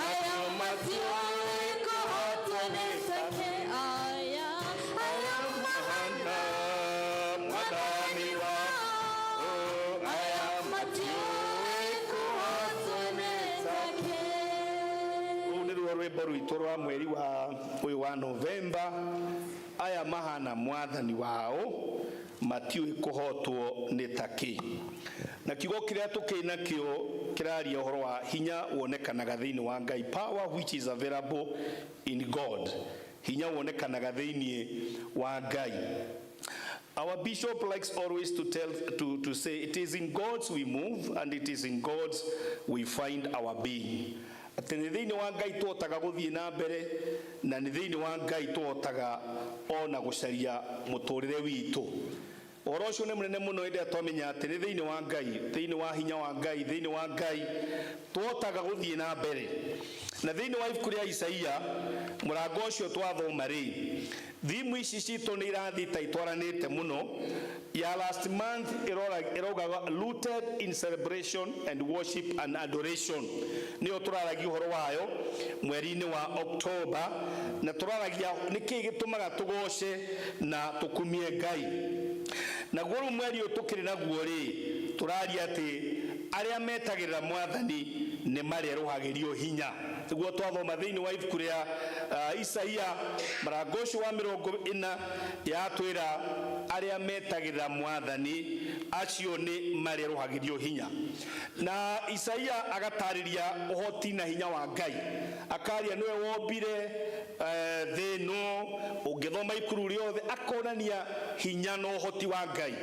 [SPEAKER 6] Aya matiũĩ kũhotwo nĩ take. Aya aya
[SPEAKER 1] mahana mwathani wa
[SPEAKER 6] aya matiũĩ kũhotwo nĩ take.
[SPEAKER 1] Rũu nĩruo rwĩmbo rwitũ rwa mweri wa ũyũ wa Novemba, "Aya Mahana Mwathani Wao Matiũĩ Kũhotwo Nĩ Takĩ". Na kiugo kĩrĩa tũkĩ nakĩo kĩraria ũhoro wa hinya wonekanaga thĩinĩ wa Ngai, power which is available in God, hinya wonekanaga thĩinĩ wa Ngai. Our bishop likes always to say, "It is in God's we move and it is in God's we find our being." Atĩ nĩ thĩinĩ wa Ngai tũhotaga gũthiĩ na mbere, na nĩ thĩinĩ wa Ngai tũhotaga ona gũcaria mũtũrĩre witũ. Ũhoro ũcio nĩ mũnene mũno hĩndĩ ĩrĩa twamenya atĩ nĩ thĩinĩ wa Ngai, thĩinĩ wa hinya wa Ngai, thĩinĩ wa Ngai tũhotaga gũthiĩ na mbere. Na thĩinĩ wa ibuku rĩa Isaia mũrango ũcio twathoma rĩ, thimu ici citũ nĩ irathiĩ ta itwaranĩte mũno. Ya last month ĩraugaga "Rooted in celebration and worship and adoration", nĩyo tũraragia ũhoro wayo mweri-inĩ wa October, na tũraragia nĩkĩĩ gĩtũmaga tũgoce na tũkumie Ngai. Naguo rĩu mweri ũyũ tũkĩrĩ naguo rĩ, tũraria atĩ arĩa metagĩrĩra Mwathani nĩ marĩerũhagĩrio hinya, nĩguo twathoma thĩinĩ wa ibuku rĩa Isaia mũrango ũcio wa 40. Yatwĩra arĩa metagĩrĩra Mwathani acio nĩ marĩerũhagĩrio hinya, na Isaia agatarĩria ũhoti na hinya wa Ngai, akaria nĩwe wombire thĩ ĩno. Ũngĩthoma ikuru rĩothe, akonania hinya na ũhoti wa Ngai.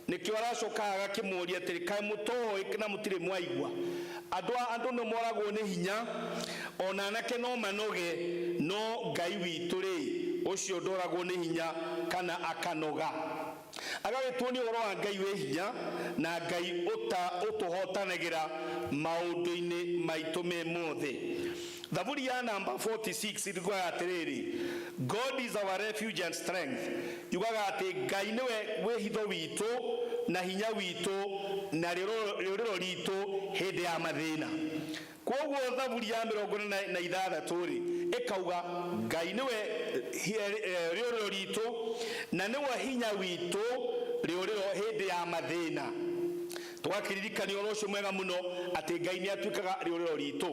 [SPEAKER 1] Nĩkĩo aracoka agakĩmũria atĩrĩ, kaĩ mũtoĩ na mũtirĩ mwaigua? Andũ nĩ moragwo nĩ hinya, ona anake no manoge, no Ngai witũ rĩ, ũcio ndoragwo nĩ hinya kana akanoga. Agagĩtuonia ũhoro wa Ngai wĩ hinya na Ngai ũtũhotanagĩra maũndũ-inĩ maitũ me mothe. Thaburi ya namba 46 yugaga atĩrĩrĩ, "God is our refuge and strength." Yugaga atĩ Ngai nĩwe wĩhitho witũ na hinya witũ na rĩũrĩro ritũ hĩndĩ ya mathĩna. Koguo thaburi ya 46 rĩ, ĩkauga Ngai nĩwe rĩũrĩro ritũ na nĩwe hinya witũ, rĩũrĩro hĩndĩ ya mathĩna. Tũgakĩririkania ũhoro ũcio mwega mũno atĩ Ngai nĩ atuĩkaga rĩũrĩro ritũ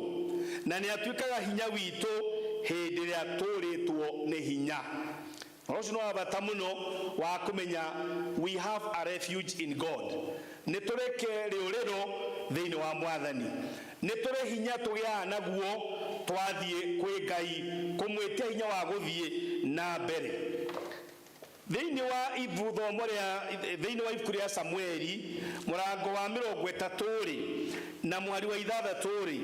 [SPEAKER 1] na nĩ atuĩkaga hinya witũ hĩndĩ ĩrĩa tũrĩtwo nĩ hinya. Ũhoro ũcio nĩ wa bata mũno wa kũmenya we have a refuge in God, nĩ tũrĩ rĩũrĩro thĩinĩ wa Mwathani, nĩ tũrĩ hinya tũgĩaga naguo twathiĩ kwĩ Ngai kũmwĩtia hinya wa gũthiĩ na mbere. Thĩinĩ wa ibuthomo rĩa thĩinĩ wa ibuku rĩa Samueli mũrango wa 30 rĩ, na mũhari wa 6 rĩ,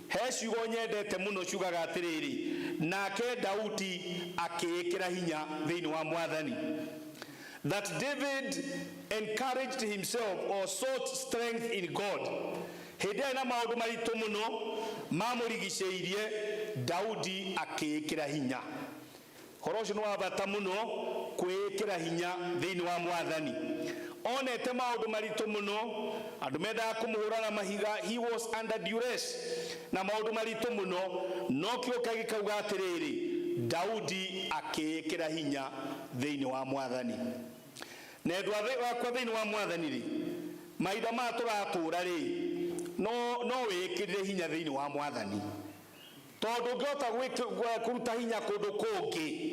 [SPEAKER 1] he ciugo nyendete mũno ciugaga atĩrĩrĩ, nake Daudi akĩĩkĩra hinya thĩinĩ wa Mwathani, that David encouraged himself or sought strength in God. Hĩndĩ ĩrĩa na maũndũ maritũ mũno mamũrigicĩirie, Daudi akĩĩkĩra hinya. Ũhoro ũcio nĩ wa bata mũno, kwĩĩkĩra hinya thĩinĩ wa Mwathani. Onete maũndũ maritũ mũno, andũ mendaga kũmũhũra na mahiga, he was under duress na maũndũ maritũ mũno, no kiugo kĩa gĩkauga atĩrĩrĩ, Daudi akĩĩkĩra hinya thĩinĩ wa Mwathani. Na endwa wakwa thĩinĩ wa Mwathani rĩ, mahinda maya tũratũra rĩ, no wĩĩkĩrire hinya thĩinĩ wa Mwathani, tondũ ũngĩhota kũruta hinya kũndũ kũngĩ.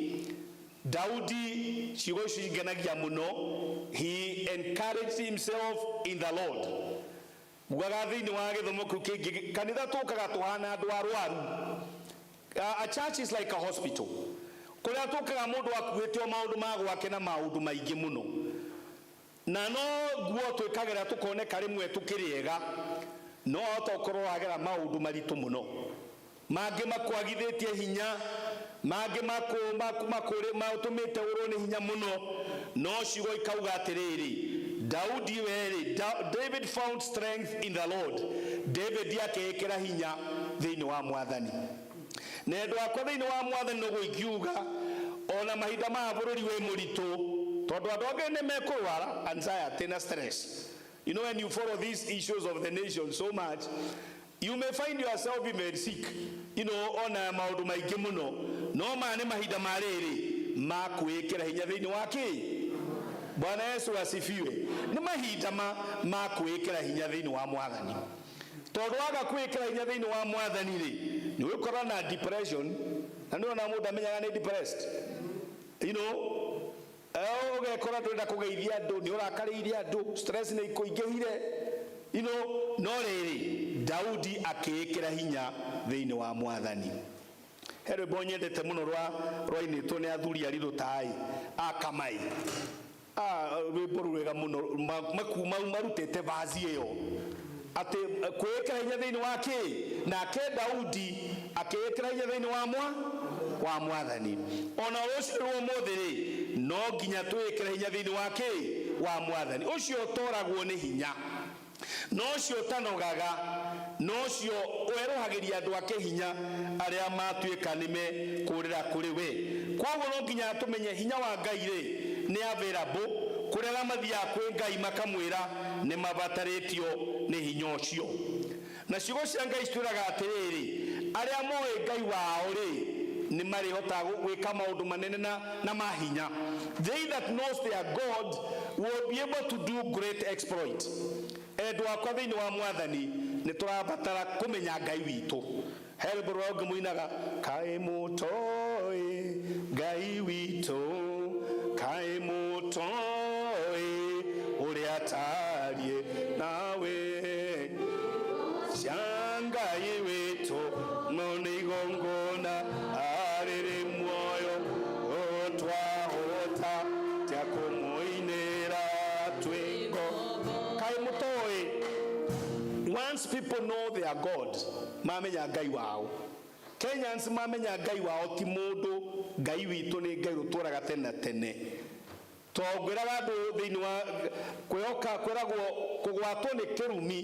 [SPEAKER 1] Daudi, ciugo ici ngenagia mũno, he encouraged himself in the Lord. Ngugaga thĩinĩ wa gĩthomo kĩu kĩngĩ, kanitha tũkaga tũhana andũ arwaru. A church is like a hospital, kũrĩa tũkaga mũndũ akuĩte o maũndũ ma gwake na maũndũ maingĩ mũno, na no nguo twĩkagĩra tũkoneka rĩmwe tũkĩrĩega, no ahota gũkorwo wagera maũndũ maritũ mũno, mangĩ makwagithĩtie hinya, mangĩ matũmĩte ũrwo nĩ hinya mũno. No ciugo ikauga atĩrĩrĩ, Daudi werĩ, David found strength in the Lord. David akĩĩkĩra hinya thĩinĩ wa Mwathani. Na endwa akwa thĩinĩ wa Mwathani, noguo ingiuga ona mahinda maya bũrũri wĩ mũritũ, tondũ andũ angĩ nĩ mekũrwara anxiety na stress. You know, when you follow these issues of the nation so much, you may find yourself even sick, ona maũndũ maingĩ mũno. No maya nĩ mahinda ma rĩrĩ ma kwĩĩkĩra hinya thĩinĩ wa kĩ. Bwana Yesu asifiwe. Nĩ mahinda ma kwĩĩkĩra hinya thĩinĩ wa Mwathani, tondũ waga kwĩĩkĩra hinya thĩinĩ wa Mwathani rĩ, nĩ ũgũkorwo na depression, na nĩ ona mũndũ amenyaga nĩ depressed. Ũgekora ndũrenda kũgeithia andũ, nĩ ũrakarĩire andũ, stress nĩ ikũingĩhire. No rĩrĩ, Daudi akĩĩkĩra hinya thĩinĩ wa Mwathani. He rwĩmbo nyendete mũno rwa rwainĩtwo nĩ athuri a rirũ a Kamai. Rwĩmbo rwega mũno, marutĩte vazi ĩyo atĩ kwĩĩkĩra hinya thĩinĩ wa kĩ. Nake Daudi akĩĩkĩra hinya thĩinĩ wa Mwathani. Ona rũciũ rwa ũmũthĩ rĩ, no nginya twĩĩkĩre hinya thĩinĩ wa kĩ. Wa Mwathani ũcio ũtoragwo nĩ hinya, na ũcio ũtanogaga, na ũcio werũhagĩria andũ ake hinya arĩa matuĩka nĩ mekũrĩra kũrĩ we. Koguo no nginya tũmenye hinya wa Ngai rĩ nĩ available kũrĩa arĩa mathiaga kwĩ Ngai makamwĩra nĩ mabatarĩtio nĩ hinya ũcio. Na ciugo cia Ngai citwĩraga atĩrĩrĩ, arĩa moĩ Ngai wao rĩ nĩ marĩhotaga gwĩka maũndũ manene na mahinya. They that knows their God will be able to do great exploit. Endwa akwa thĩinĩ wa Mwathani, nĩ tũrabatara kũmenya Ngai witũ. He rwĩmbo rũrĩa ũngĩ mũinaga, "Kaĩ mũtoĩ Ngai witũ, kaĩ mũtoĩ ũrĩa tariĩ nawe cia Ngai witũ no nĩ igongona arĩrĩ muoyo twahota tia kũmũinĩra twĩngo kaĩ mũtoĩ." Once people know their God, mamenya Ngai wao, Kenyans mamenya Ngai wao ti mũndũ, Ngai witũ nĩ Ngai ũtũraga tene na tene. Tongwĩraga andũ thĩinĩ wa kwĩhoka kwĩragwo kũgwatwo nĩ kĩrumi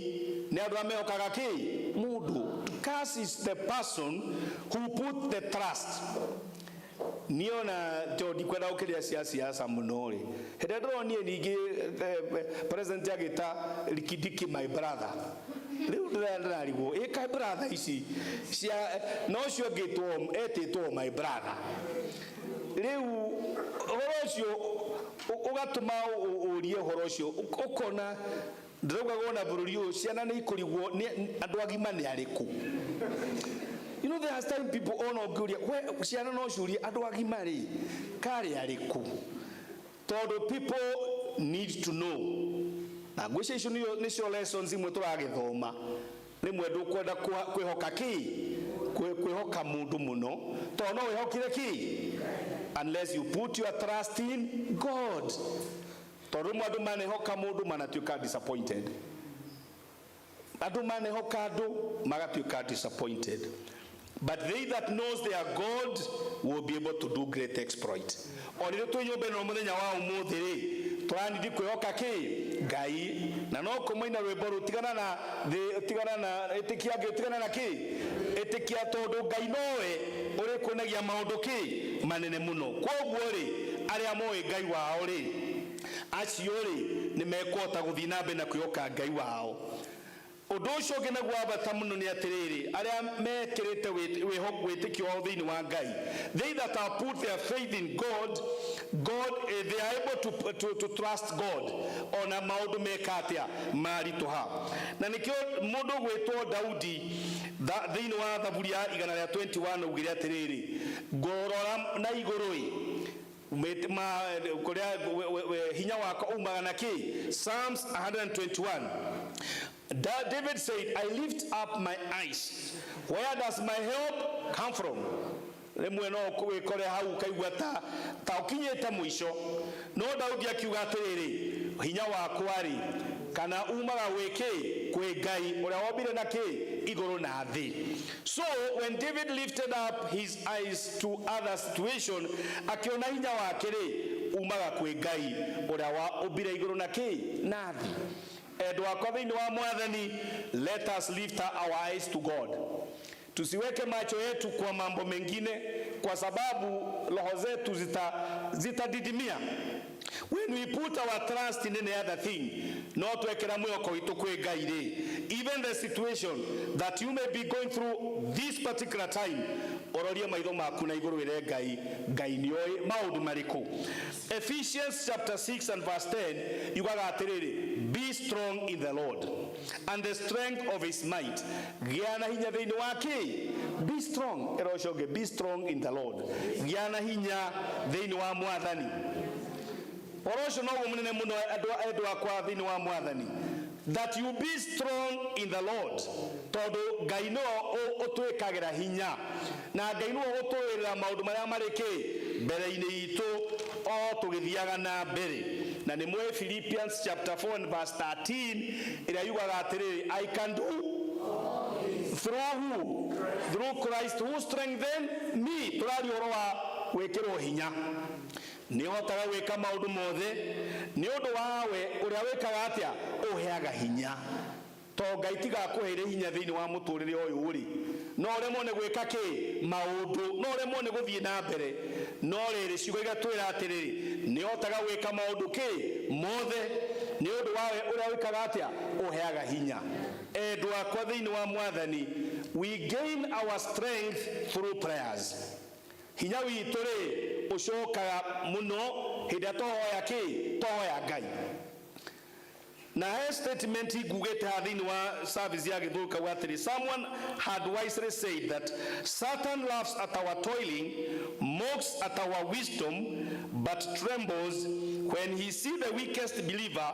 [SPEAKER 1] nĩ andũ arĩa mehokaga kĩ mũndũ. Curse is the person who put the trust. Niĩ ona to ndikwenda gũkĩria cia siasa mũno rĩ, hĩndĩ ĩrĩa ndĩronire ningĩ president agĩta Rikidiki "my brother", rĩu ndĩrarigwo ĩ kaĩ brother ici cia na ũcio ũngĩtwo etĩtwo "my brother". Rĩu ũhoro ũcio ũgatũma ũrie ũhoro ũcio, ũkona ndĩrauga wona bũrũri ũyũ ciana nĩ ikũrigwo nĩ andũ agima nĩ arĩkũ. There are time people ona ũngĩũria we ciana no ciũrie andũ agima rĩ karĩ arĩkũ, tondũ people need to know. Na ngwĩciria icio nĩcio lessons imwe tũragĩthoma. Rĩmwe ndũkwenda kwĩhoka kĩ kwĩhoka mũndũ mũno, tondũ no wĩhokire kĩ unless you put your trust in God, tondũ rĩmwe andũ manehoka mũndũ manatuĩka disappointed, andũ manehoka andũ magatuĩka disappointed. But they that knows their God will be able to do great exploit. O rĩrĩ twĩ nyũmba ĩno mũthenya wa ũmũthĩ rĩ, tũranindi kwĩhoka kĩ Ngai, na no kũmũina rwĩmbo rũu, tigana na thĩ, tigana na ĩtĩkia Ngai, tigana na kĩ ĩtĩkia, tondũ Ngai nowe ũrĩkuonagia maũndũ kĩ manene mũno. Koguo rĩ, arĩa moĩ Ngai wao rĩ, acio rĩ nĩ mekũhota gũthiĩ na mbere na kwĩhoka Ngai wao. Ũndũ ũcio ũngĩ naguo wa bata mũno nĩ atĩrĩrĩ, arĩa mekĩrĩte wĩtĩkio wao thĩinĩ wa Ngai, they that have put their faith in God, they are able to trust God ona maũndũ meka atĩa maritũha. Na nĩkĩo mũndũ gwĩtwo Daudi thĩinĩ wa Thaburi ya 121 augire atĩrĩrĩ, "Ngũrora na igũrũ ĩ kũrĩa hinya wakwa umaga na kĩ." Psalms 121. David said, "I lift up my eyes. Where does my help come from?" Rĩmwe no wĩkore hau ũkaigua ta ũkinyĩte mũico, no Daudi akiuga atĩrĩrĩ, hinya wakwa rĩ kana umaga gwĩ kĩ? Kwĩ Ngai ũrĩa wombire na kĩ igũrũ na thĩ. So when David lifted up his eyes to other situation, akiona hinya wake rĩ umaga kwĩ Ngai ũrĩa wa ũmbire igũrũ na kĩ na thĩ. Endwa akwa thĩinĩ wa Mwathani, let us lift our eyes to God. Tusiweke macho yetu kwa mambo mengine, kwa sababu roho zetu zitadidimia. When we put our trust in any other thing, no twekera mwĩhoko witũ kwĩ Ngai rĩ, even the situation that you may be going through this particular time, ũrorie maitho maku na igũrũ wĩre Ngai, Ngai nĩoĩ maũndũ marĩkũ. Ephesians chapter 6 and verse 10 yugaga atĩrĩrĩ, "Be strong in the Lord and the strength of his might." Gĩa na hinya thĩinĩ wa kĩ? Be strong. Ĩra ũcio ũngĩ, "Be strong in the Lord." Gĩa na hinya thĩinĩ wa Mwathani. Ũhoro ũcio noguo mũnene mũno, andũ endwa akwa thĩinĩ wa Mwathani, that you be strong in the Lord, tondũ Ngai nĩwe ũtwĩkagĩra hinya na Ngai nĩwe ũtũĩrĩra maũndũ marĩa marĩ kĩ mbere-inĩ itũ o tũgĩthiaga na mbere. Na nĩ mwĩ Philippians chapter 4 and verse 13 ĩrĩa yugaga atĩrĩrĩ, "I can do through who? Through Christ who strengthen me." Tũraria ũhoro wa gwĩkĩrwo hinya. Nĩ ũhotaga gwĩka maũndũ mothe nĩ ũndũ wawe ũrĩa wĩkaga atĩa ũheaga hinya. To Ngai tigakũheire hinya thĩinĩ wa mũtũrĩre ũyũ rĩ, no ũremwo nĩ gwĩka kĩ maũndũ, no ũremwo nĩ gũthiĩ na mbere. No rĩrĩ, ciugo igatwĩra atĩrĩrĩ, nĩ ũhotaga gwĩka maũndũ kĩ mothe nĩ ũndũ wawe ũrĩa wĩkaga atĩa ũheaga hinya. Endwa akwa thĩinĩ wa Mwathani, we gain our strength through prayers. Hinya witũ rĩ ũcokaga mũno hĩndĩ ĩrĩa twahoya kĩ, twahoya Ngai. Na he statement ngugĩte haha thĩinĩ wa service ya Gĩthũngũ kauga atĩrĩ, someone had wisely said that Satan laughs at our toiling, mocks at our wisdom, but trembles when he see the weakest believer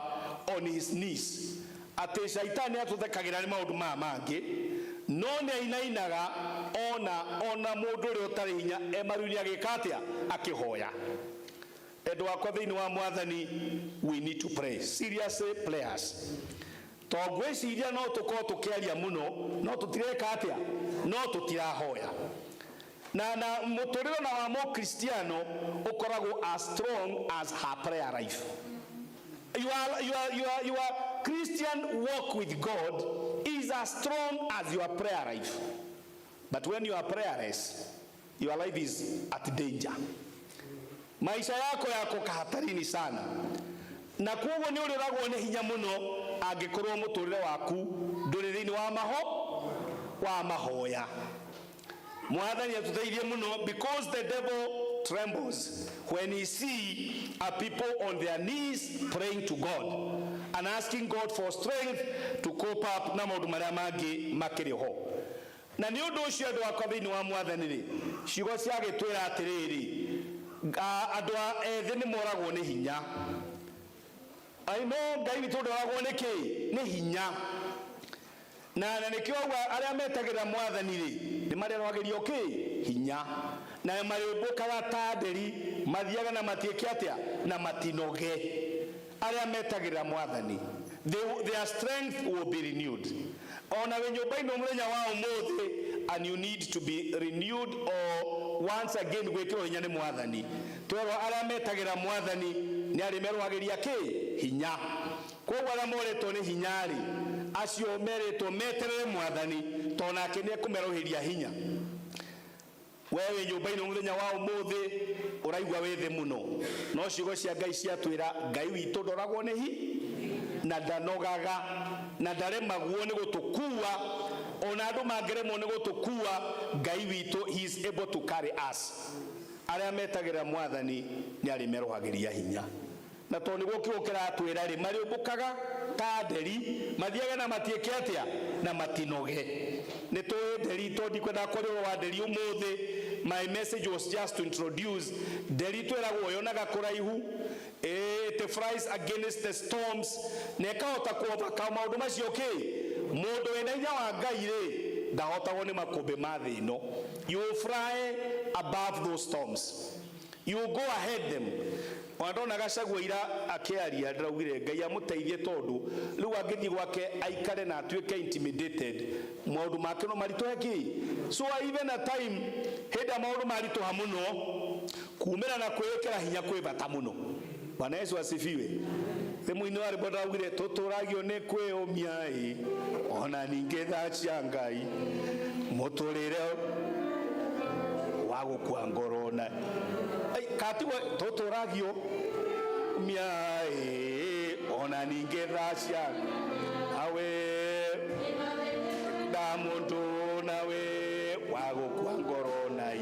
[SPEAKER 1] on his knees. Atĩ Shaitani atũthekagĩra nĩ maũndũ maya mangĩ, no nĩ ainainaga ona mũndũ ũrĩa ũtarĩ hinya e maru-inĩ agĩka atĩa, akĩhoya. Endwa akwa thĩinĩ wa Mwathani, we need to pray seriously, prayers. To ngwĩciria no tũkorwo tũkĩaria mũno, no tũtireka atĩa, no tũtirahoya. Na mũtũrĩre na wa Mũkristiano ũkoragwo as strong as her prayer life. Your Christian walk with God is as strong as your prayer life. But when you are prayerless, your life is at danger. Maisha yako yako kahatarini sana. Na koguo nĩ ũrĩragwo nĩ hinya mũno angĩkorwo mũtũrĩre waku ndũrĩ thĩinĩ wa maho wa mahoya. Mwathani atũteithie mũno, because the devil trembles when he see a people on their knees praying to God and asking God for strength to cope up na maũndũ marĩa mangĩ makĩrĩ ho. Na nĩ ũndũ ũcio andũ akwa thĩinĩ wa Mwathani rĩ, ciugo ciagĩtwĩra atĩrĩrĩ, andũ a ethĩ nĩ moragwo nĩ hinya. I know Ngai witũ ndoragwo nĩ kĩ? Nĩ hinya. Na nĩkĩo auga arĩa metagĩrĩra Mwathani rĩ, nĩ marerwagĩrio kĩ? Hinya. Na marĩũmbũkaga ta nderi, mathiaga na matiĩke atĩa? Na matinoge. Arĩa metagĩrĩra Mwathani, their strength will be renewed. Ona wĩ nyũmba-inĩ mũthenya wa ũmũthĩ, and you need to be renewed or once again gwĩkĩrwo hinya nĩ Mwathani. Twerwo arĩa metagĩrĩra Mwathani nĩ arĩ merwagĩria kĩ? Hinya. Koguo arĩa morĩtwo nĩ hinya rĩ, acio merĩtwo meterere Mwathani, tondũ nake nĩ ekũmerũhĩria hinya. We wĩ nyũmba-inĩ mũthenya wa ũmũthĩ ũraigua wĩ thĩ mũno, no ciugo cia Ngai ciatwĩra Ngai witũ ndoragwo nĩ hi na ndanogaga na ndaremagwo nĩ gũtũkua. Ona andũ mangĩremwo nĩ gũtũkua, Ngai witũ, he is able to carry us. Arĩa metagĩrĩra Mwathani nĩ arĩ merũhagĩria hinya. Na tondũ nĩguo kiugo kĩratwĩra rĩ, marĩũmbũkaga ta nderi, mathiage na matiĩke atĩa, na matinoge. Nĩ tũĩ nderi, tondũ ndikwenda kwaria ũhoro wa nderi ũmũthĩ. My message was just to introduce nderi. Twĩragwo yonaga kũraihu, it flies against the storms, na ĩkahota kũ-overcome maũndũ macio kĩ. Mũndũ wĩna hinya wa Ngai rĩ, ndahotagwo nĩ makũmbĩ ma thĩ ĩno. You will fly above those storms, you will go ahead them. Ona ndona Gachagua ira akĩaria, ndĩraugire Ngai amũteithie, tondũ rĩu angĩthiĩ gwake aikare na atuĩke intimidated, maũndũ make no maritũhe kĩ. So even a time hĩndĩ ĩrĩa maũndũ maritũha mũno, kumĩra na kwĩĩkĩra hinya kwĩ bata mũno. Bwana Yesu asifiwe. Thimũ-inĩ wa rĩmwe ndaugire tũtũragio nĩ kwĩyũmia ĩ, ona ningĩ tha cia Ngai, mũtũrĩre wa gũkua ngoro na katigwo tũtũragio mia ĩ, ona ningĩ tha cia awe nda mũndũ nawe wa gũkua ngoro na i.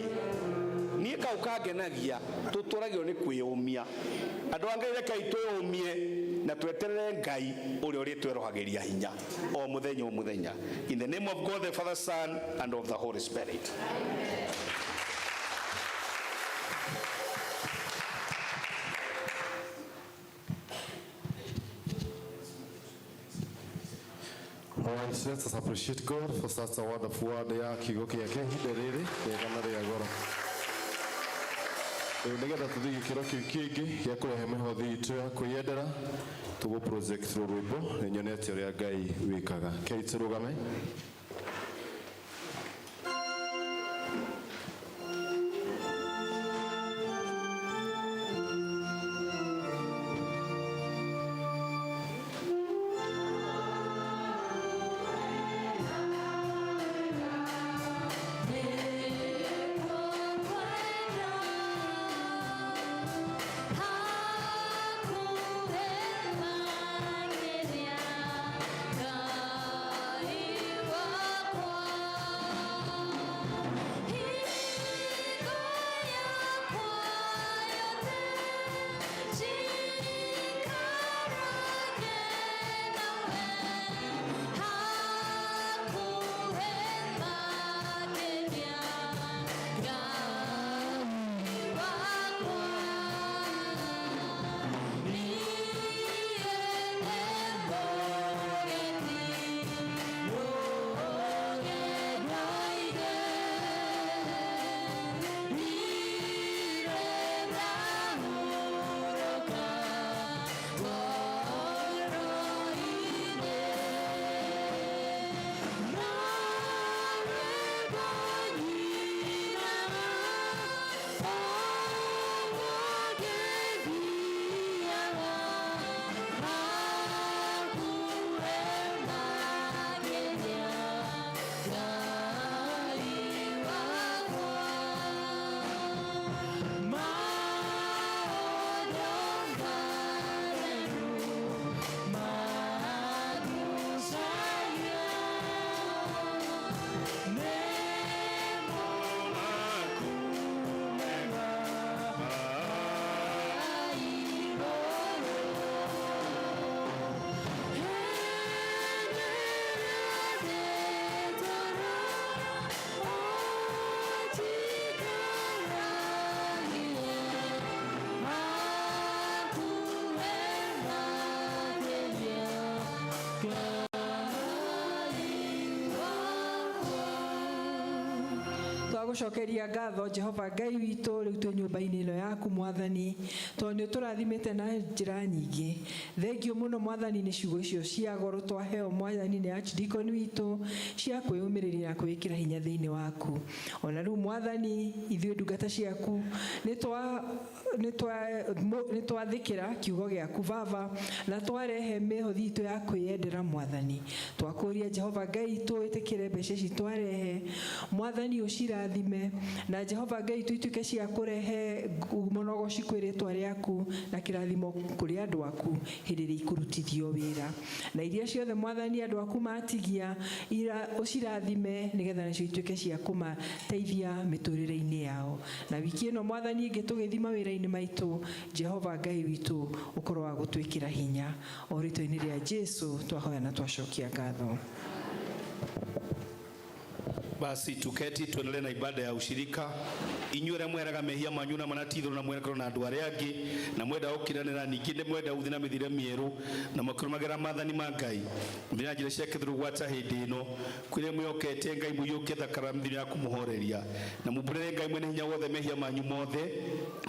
[SPEAKER 1] Niĩ kau kangenagia, tũtũragio nĩ kwĩyũmia. Andũ a Ngai, rekei twĩyũmie na tweterere Ngai ũrĩa ũrĩtwerohagĩria hinya o mũthenya o mũthenya. In the name of God the Father, Son and of the Holy Spirit.
[SPEAKER 2] All right, let us appreciate God for such a wonderful word ya kiugo gĩake ihinda rĩrĩ rĩega na rĩa goro. Rĩu nĩgetha tũthiĩ gĩkĩro kĩu kĩngĩ gĩa kũrehe mĩhothi itũ ya kwĩyendera, tũgũ project rwĩmbo nĩ nyonete ũrĩa Ngai wĩkaga. Kei tũrũgame.
[SPEAKER 3] Twagũcokeria ngatho Jehova Ngai witũ rĩu twĩ nyũmba-inĩ ĩno yaku Mwathani, tondũ nĩ ũtũrathimĩte na njĩra nyingĩ. Thengiũ mũno Mwathani nĩ ciugo icio cia goro twaheo Mwathani nĩ Archdeacon witũ cia kwĩyũmĩrĩria na kwĩĩkĩra hinya thĩinĩ waku. Ona rĩu Mwathani, ithuĩ ndungata ciaku nĩ twathĩkĩra kiugo gĩaku Baba, na twarehe mĩhothi itũ ya kwĩyendera Mwathani. Twakũria Jehova Ngai witũ wĩtĩkĩre mbeca ici twarehe, Mwathani ũcirathime, na Jehova Ngai witũ ituĩke cia kũrehe ngumo na ũgoci kwĩ rĩtwa rĩaku na kĩrathimo kũrĩ andũ aku hĩndĩ ĩrĩa ikũrutithio wĩra. Na iria ciothe Mwathani andũ aku matigia ũcirathime nĩgetha nacio ituĩke cia kũmateithia mĩtũrĩre-inĩ yao. Na wiki ĩno Mwathani ĩngĩ tũgĩthiĩ mawĩra-inĩ maitũ, Jehova Ngai witũ ũkorwo wa gũtwĩkĩra hinya. O rĩtwa-inĩ rĩa Jesu twahoya na twacokia ngatho.
[SPEAKER 1] Basi tuketi tuendelee na ibada ya ushirika. Inyuĩ arĩa mweraga mehia manyu na manatithũrwo na mwerekero na andũ arĩa angĩ, na mwenda gũkiranĩra, ningĩ nĩ mwenda gũthiĩ na mĩthiĩre mĩerũ na mũkĩrũmagĩra maathani ma Ngai, mũthiĩ na njĩra cia kĩtheru gwata hĩndĩ ĩno. Kwĩrĩa mwĩhokete Ngai, mũiyũkie thakame ya kũmũhoreria, na mumbũrĩre Ngai mwene hinya wothe mehia manyu mothe,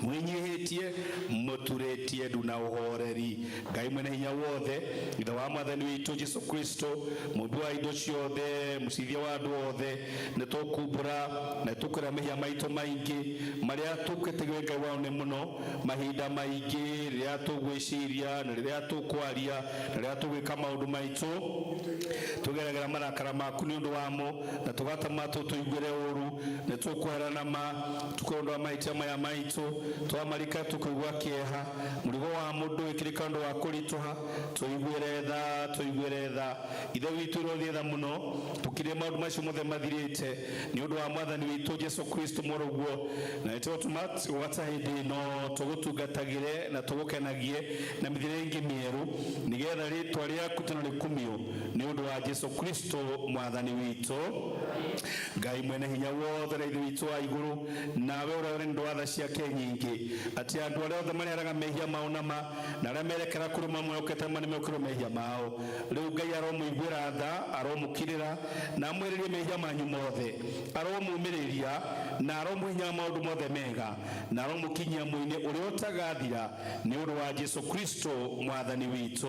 [SPEAKER 1] mwĩnyihĩtie, mũturĩtie ndu na ũhoreri. Ngai mwene hinya wothe, Ithe wa Mwathani witũ Jesu Kristo, mũmbi wa indo ciothe, mũcithia wa andũ othe, nĩ tũkumbũra na tũkwĩra mehia maitũ maingĩ marĩa tũkĩte Ngai wao nĩ mũno mahinda maingĩ, rĩrĩa tũgwĩciria na rĩrĩa tũkwaria na rĩrĩa tũgwĩka maũndũ maitũ, tũgeragĩra marakara maku nĩ ũndũ wamo, na tũgatũma tũtũiguĩre ũru. Nĩ tũkweherana ma tũkwĩra ũndũ wa mahĩtia maya maitũ, twamarika tũkũigua kĩeha, mũrigo wa mũndũ wĩkĩrĩka ũndũ wa kũritũha. Tũiguĩre tha, tũiguĩre tha. Ithe witũ ũrothiĩ tha mũno, tũkirie maũndũ macio mothe mathirĩte nĩ ũndũ wa Mwathani witũ Jesu Kristo mũrũguo, na nĩtũgũtũma gwata hĩndĩ ĩno tũgũtungatagĩre na tũgũkenagie na mĩthiĩre ĩngĩ mĩerũ, nĩgetha rĩtwa rĩaku tena rĩkumio nĩ ũndũ wa Jesu Kristo Mwathani witũ. Ngai mwene hinya wothe na Ithe witũ wa igũrũ, nawe ũrĩa ũrĩ nĩ ũndũ wa tha ciake nyingĩ, atĩ andũ arĩa othe mareheraga mehia mao na ma, na arĩa merekera kũrũma mwehokete ma nĩmekũrwo mehia mao. Rĩu Ngai aromũiguĩra tha, aromũkirĩra na amwehererie mehia manyu mothe, aromũmĩrĩria na aromũhinya maũndũ mothe mega, na aromũkinyia mũinĩ ũrĩa ũtagathira nĩ ũndũ wa Jesu Kristo Mwathani witũ.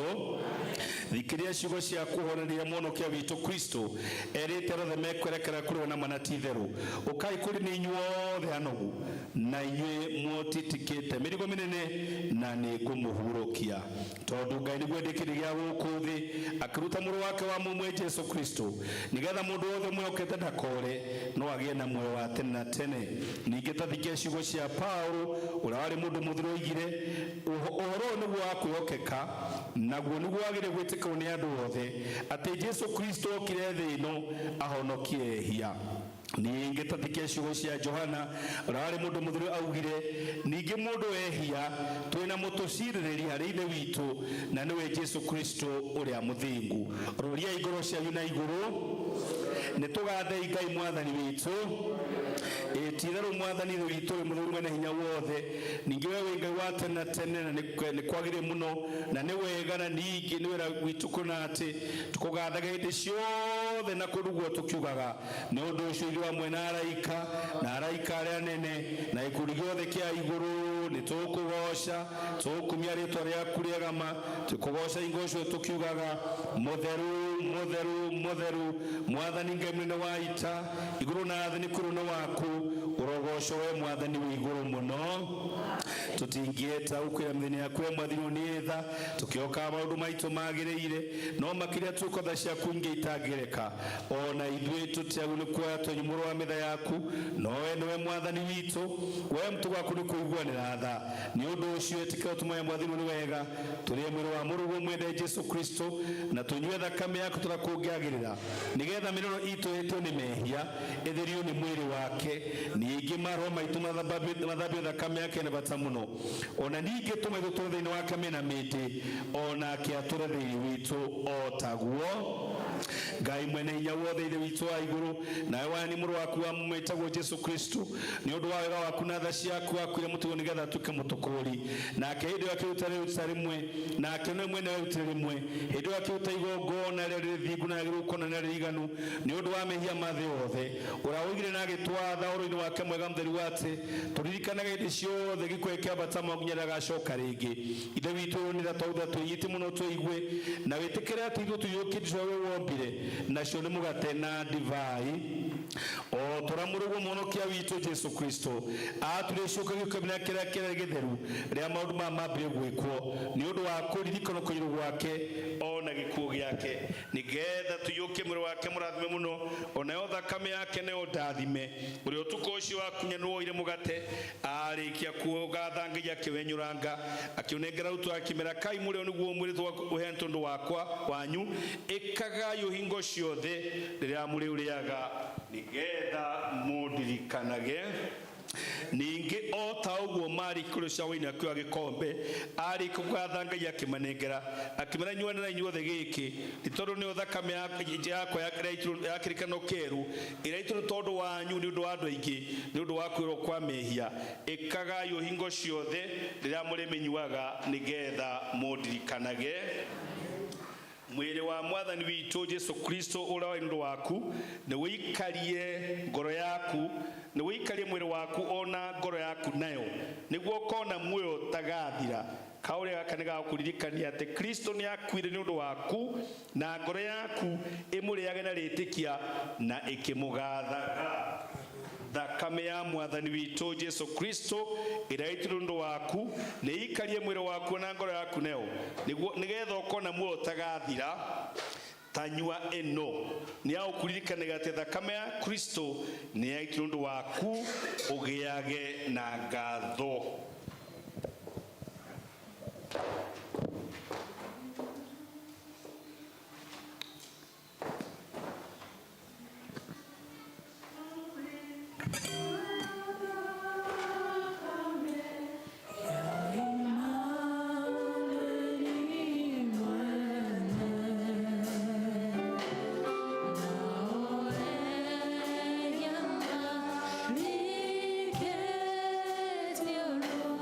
[SPEAKER 1] Thikĩrĩria ciugo cia kũhoreria Mũhonokia witũ Kristo erĩte arĩa othe mekwerekera kũrĩ we na ma na ti itherũ, ũkai kũrĩ nĩ inyuothe anogu na inyuĩ mũtitikĩte mĩrigo mĩnene, na nĩ ngũmũhurũkia. Tondũ Ngai nĩguo endekire gĩa gũkũ thĩ, akĩruta mũrũ wake wa mũmwe Jesu Kristo, nĩgetha mũndũ wothe mwĩhokete ndakore, no agĩe na muoyo wa tene na tene. Ningĩ ta thikia ciugo cia Paulo ũrĩa warĩ mũndũ mũtheru, oigire, ũhoro ũyũ nĩguo wa kwĩhokeka, naguo nĩguo wagĩrĩire gwĩtĩkĩrwo nĩ andũ othe, atĩ Jesu Kristo okire thĩ ĩno ahonokie ehia. Ningĩ ta thikia ciugo cia Johana ũrĩa warĩ mũndũ mũtheru, augire, ningĩ mũndũ ehia, twĩna mũtũcirĩrĩri harĩ Ithe witũ, na nĩwe Jesu Kristo ũrĩa mũthingu. Roriai ngoro cianyu na igũrũ, nĩ tũgathei Ngai Mwathani witũ. Ĩ ti itherũ Mwathani Ithe witũ wĩ mũtheru mwene hinya wothe, ningĩ we wĩ Ngai wa tene na tene, na nĩ kwagĩrĩire mũno na nĩ wega, na ningĩ nĩ wĩra witũ kũna atĩ tũkũgathaga hĩndĩ ciothe na kũndũ guothe tũkiugaga. Nĩ ũndũ ũcio ithuĩ hamwe na araika na araika arĩa anene na gĩkundi gĩothe kĩa igũrũ nĩ tũkũgoca, tũkumia rĩtwa rĩaku rĩega ma, tũkũgoca ingoco tũkiugaga, mũtheru, mũtheru, mũtheru, Mwathani Ngai mũnene wa ita, igũrũ na thĩ nĩ kũrũ nĩ waku, ũrogocwo we Mwathani wĩ igũrũ mũno. Tũtingĩeta gũkwĩra mĩthenya yaku we Mwathani nĩ tha, tũkĩokaga maũndũ maitũ magĩrĩire, no makĩria tuĩko tha ciaku ingĩ itangĩreka. Ona ithuĩ tũtiagĩrĩirwo nĩ kuoya twenyũ mũrũ wa metha yaku, no we nĩwe Mwathani witũ, we mũtugo waku nĩ kũiguanĩra tha. Nĩ ũndũ ũcio ĩtĩkĩra tũmoya Mwathani nĩ wega, tũrĩe mwĩrĩ wa mũrũguo mwende Jesu Kristo, na tũnyue thakame yaku tũrĩa kũngĩagĩrĩra, nĩgetha mĩrĩro itũ ĩtwo nĩ mehia ĩtherio nĩ mwĩrĩ wake, ningĩ maroho maitũ mathambio thakame yake nĩ bata mũno. Ona ningĩ tũme tũtũre thĩinĩ wake mĩena mĩndĩ, onake atũre thĩinĩ witũ o taguo. Ngai mwene hinya wothe, Ithe witũ wa igũrũ, nawe waani mũrũ waku wa mũmwe wĩtagwo Jesu Kristo, nĩ ũndũ wa wega waku na tha ciaku akuire mũtĩ nĩgetha atuĩke mũtũkũũri. Nake hĩndĩ ĩyo akĩruta rĩruta rĩmwe, nake nĩwe mwene werutire rĩmwe, hĩndĩ ĩyo akĩruta igongona rĩrĩa rĩrĩ thingu na rĩagĩrĩirwo kuonania rĩrĩ iganu nĩ ũndũ Ũndũ wa mehia ma thĩ yothe, ũrĩa woigire na agĩtwatha ũhoro-inĩ wake mwega mũtheru atĩ tũririkanage hĩndĩ ciothe gĩkuũ kĩambata nginya rĩrĩa agacoka rĩngĩ. Ithe witũ, ũyũ nĩ twautha twĩnyite mũno twĩigue na wĩtĩkĩre atĩ ithuĩ tũiyũkĩtie ũrĩa we wombire, nacio nĩ mũgate na ndivai, o tora mũrũguo mũhonokia witũ Jesu Kristo aatuire icoka gĩkũmĩ kĩrĩa kĩrĩa gĩtheru rĩrĩa maũndũ maya mambire gwĩkwo nĩ ũndũ wa kũririkana kũnyitwo gwake ona gĩkuũ gĩake, nĩgetha tũiyũkie mwĩrĩ wake mũrathime mũno, onayo thakame yake nayo ndathime. Ũrĩa ũtukũ ũcio wakunyanĩrwo woire mũgate, arĩkia kugatha Ngai akĩwenyũranga, akĩũnengera arutwo, akĩmera, "Kai mũrĩo, nĩguo mwĩrĩ ũheanĩtwo ũndũ wakwa wanyu. Ĩkagai hingo ciothe rĩrĩa mũrĩũrĩaga nĩgetha mũndirikanage." Ningĩ o ta ũguo marĩ kũrĩ cia waini, akĩoya gĩkombe, arĩkia kũgatha Ngai, akĩmanengera, akĩmera, "Nyuanĩra inyuothe gĩkĩ, nĩ tondũ nĩyo thakame yakwa ya kĩrĩkanĩro kĩerũ, ĩrĩa ĩitĩtwo tondũ wanyu nĩ ũndũ wa andũ aingĩ nĩ ũndũ wa kwĩrwo kwa mehia. Ĩkagai o hingo ciothe rĩrĩa mũrĩmĩnyuaga nĩgetha mũndirikanage." Mwĩrĩ wa mwathani witũ Jesu Kristo ũrĩa warĩ ũndũ waku nĩ wĩikarie ngoro yaku, nĩ wĩikarie mwĩrĩ waku ona ngoro yaku nayo, nĩguo ũkona muoyo ũtagathira. Kaũrĩa gaka nĩ gagũkũririkania atĩ Kristo nĩ akuire nĩ ũndũ waku, na ngoro yaku ĩmũrĩage na rĩtĩkia na ĩkĩmũgathaga. Thakame ya mwathani witũ Jesu Kristo ĩrĩa ĩitirwo ũndũ waku nĩ ĩikarie mwĩrĩ waku na ngoro yaku nayo, nĩguo nĩgetha ũkona muoyo ũtagathira. Tanyua ĩno nĩ ya gũkũririkanaga atĩ thakame ya Kristo nĩ yaitirwo ũndũ waku, ũgĩage na ngatho.
[SPEAKER 6] Yama,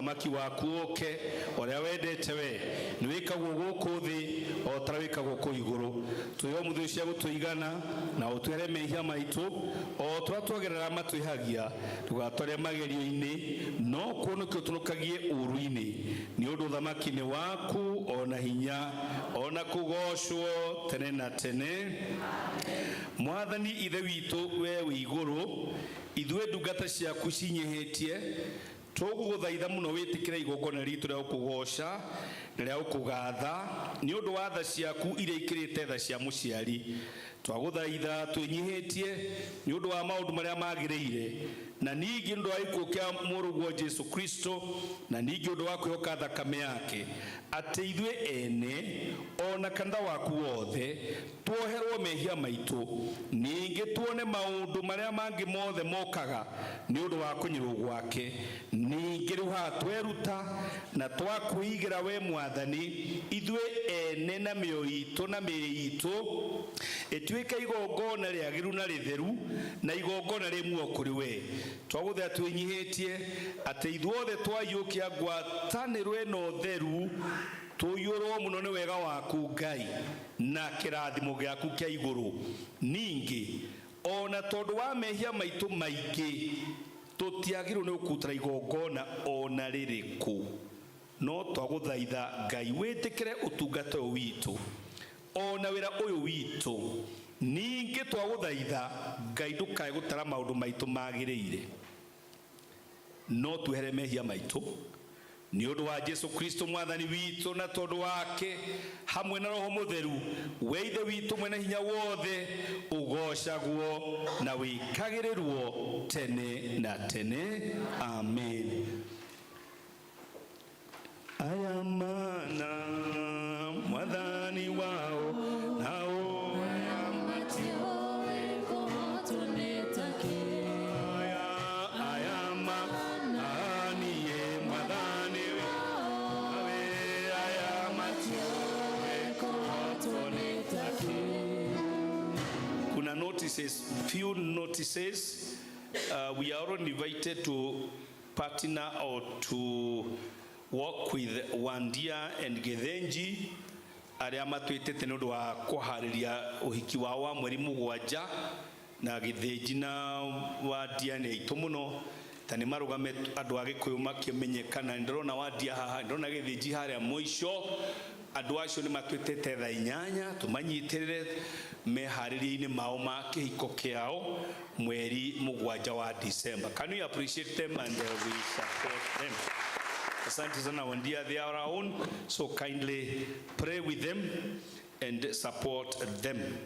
[SPEAKER 1] Ũthamaki waku ũke, ũrĩa wendete we nĩ wĩkagwo gũkũ thĩ o ta ũrĩa wĩkagwo kũu igũrũ. Tũhe ũmũthĩ cia gũtũigana, na ũtwĩre mehia maitũ o tũrĩa twagerera matwĩhagia, ndũgatware magerio-inĩ, no kũhonokia ũtũnokagie ũũru-inĩ, nĩ ũndũ ũthamaki nĩ waku, ona hinya, ona kũgocwo tene na tene. Mwathani Ithe witũ, we wĩ igũrũ, ithuĩ ndungata ciaku cinyihĩtie tũgũgũthaitha mũno wĩtĩkĩre igongona ritũ rĩa gũkũgoca na rĩa gũkũgatha nĩ ũndũ wa tha ciaku iria ikĩrĩte tha cia mũciari. Twagũthaitha twĩnyihĩtie nĩ ũndũ wa maũndũ marĩa magĩrĩire, na ningĩ ũndũ wa gĩkuũ kĩa mũrũguo Jesu Kristo, na ningĩ ũndũ wa kwĩhoka thakame yake, atĩ ithuĩ ene ona kanitha waku wothe tuoherwo mehia maitũ, ningĩ tuone maũndũ marĩa mangĩ mothe mokaga nĩ ũndũ wa kũnyirwo gwake. Ningĩ rĩu haha tweruta na twakwĩigĩra we Mwathani ithuĩ ene na mĩoyo itũ na mĩĩrĩ itũ ĩtuĩke igongona rĩagĩru na rĩtheru na igongona rĩ muoyo kũrĩ we. Twagũthaitha twĩnyihĩtie atĩ ithuothe twaiyũkia ngwatanĩro ĩno theru, tũiyũrwo mũno nĩ wega waku Ngai na kĩrathimo gĩaku kĩa igũrũ. Ningĩ ona tondũ wa mehia maitũ maingĩ, tũtiagĩrĩirwo nĩ gũkutĩra igongona ona rĩrĩkũ, no twagũthaitha Ngai wĩtĩkĩre ũtungata ũyũ witũ ona wĩra ũyũ witũ. Ningĩ twagũthaitha Ngai ndũkae gũtara maũndũ maitũ magĩrĩire, no twehere mehia maitũ nĩ ũndũ wa Jesu Kristo Mwathani witũ, na tondũ wake hamwe na Roho Mũtheru, we Ithe witũ mwene hinya wothe, ũgocagwo na wĩkagĩrĩrwo tene na tene. Amen. Aya mana Mwathani wao nao
[SPEAKER 6] Matiũĩ kũhotwo nĩ takĩ.
[SPEAKER 1] Aya aya mana niĩ Mwathani we aya
[SPEAKER 6] Matiũĩ kũhotwo nĩ takĩ.
[SPEAKER 1] Kuna notices, few notices. We are all invited to partner or to work with Wandia and Gethenji arĩa matwĩtĩte nĩ ũndũ wa kũharĩria ũhiki wao wa mweri 7, na Gĩthĩnji na Wandia nĩ aitũ mũno, ta nĩ marũgame andũ a Gĩkũyũ makĩmenyekana. Ndĩrona Wandia haha, ndĩrona Gĩthĩnji harĩa mũico. Andũ acio nĩ matwĩtĩte thaa 8 tũmanyitĩrĩre meharĩria-inĩ mao ma kĩhiko kĩao mweri 7 wa December. Can we appreciate them and we support them? Asante sana Wandia, they are our own, so kindly pray with them and support them.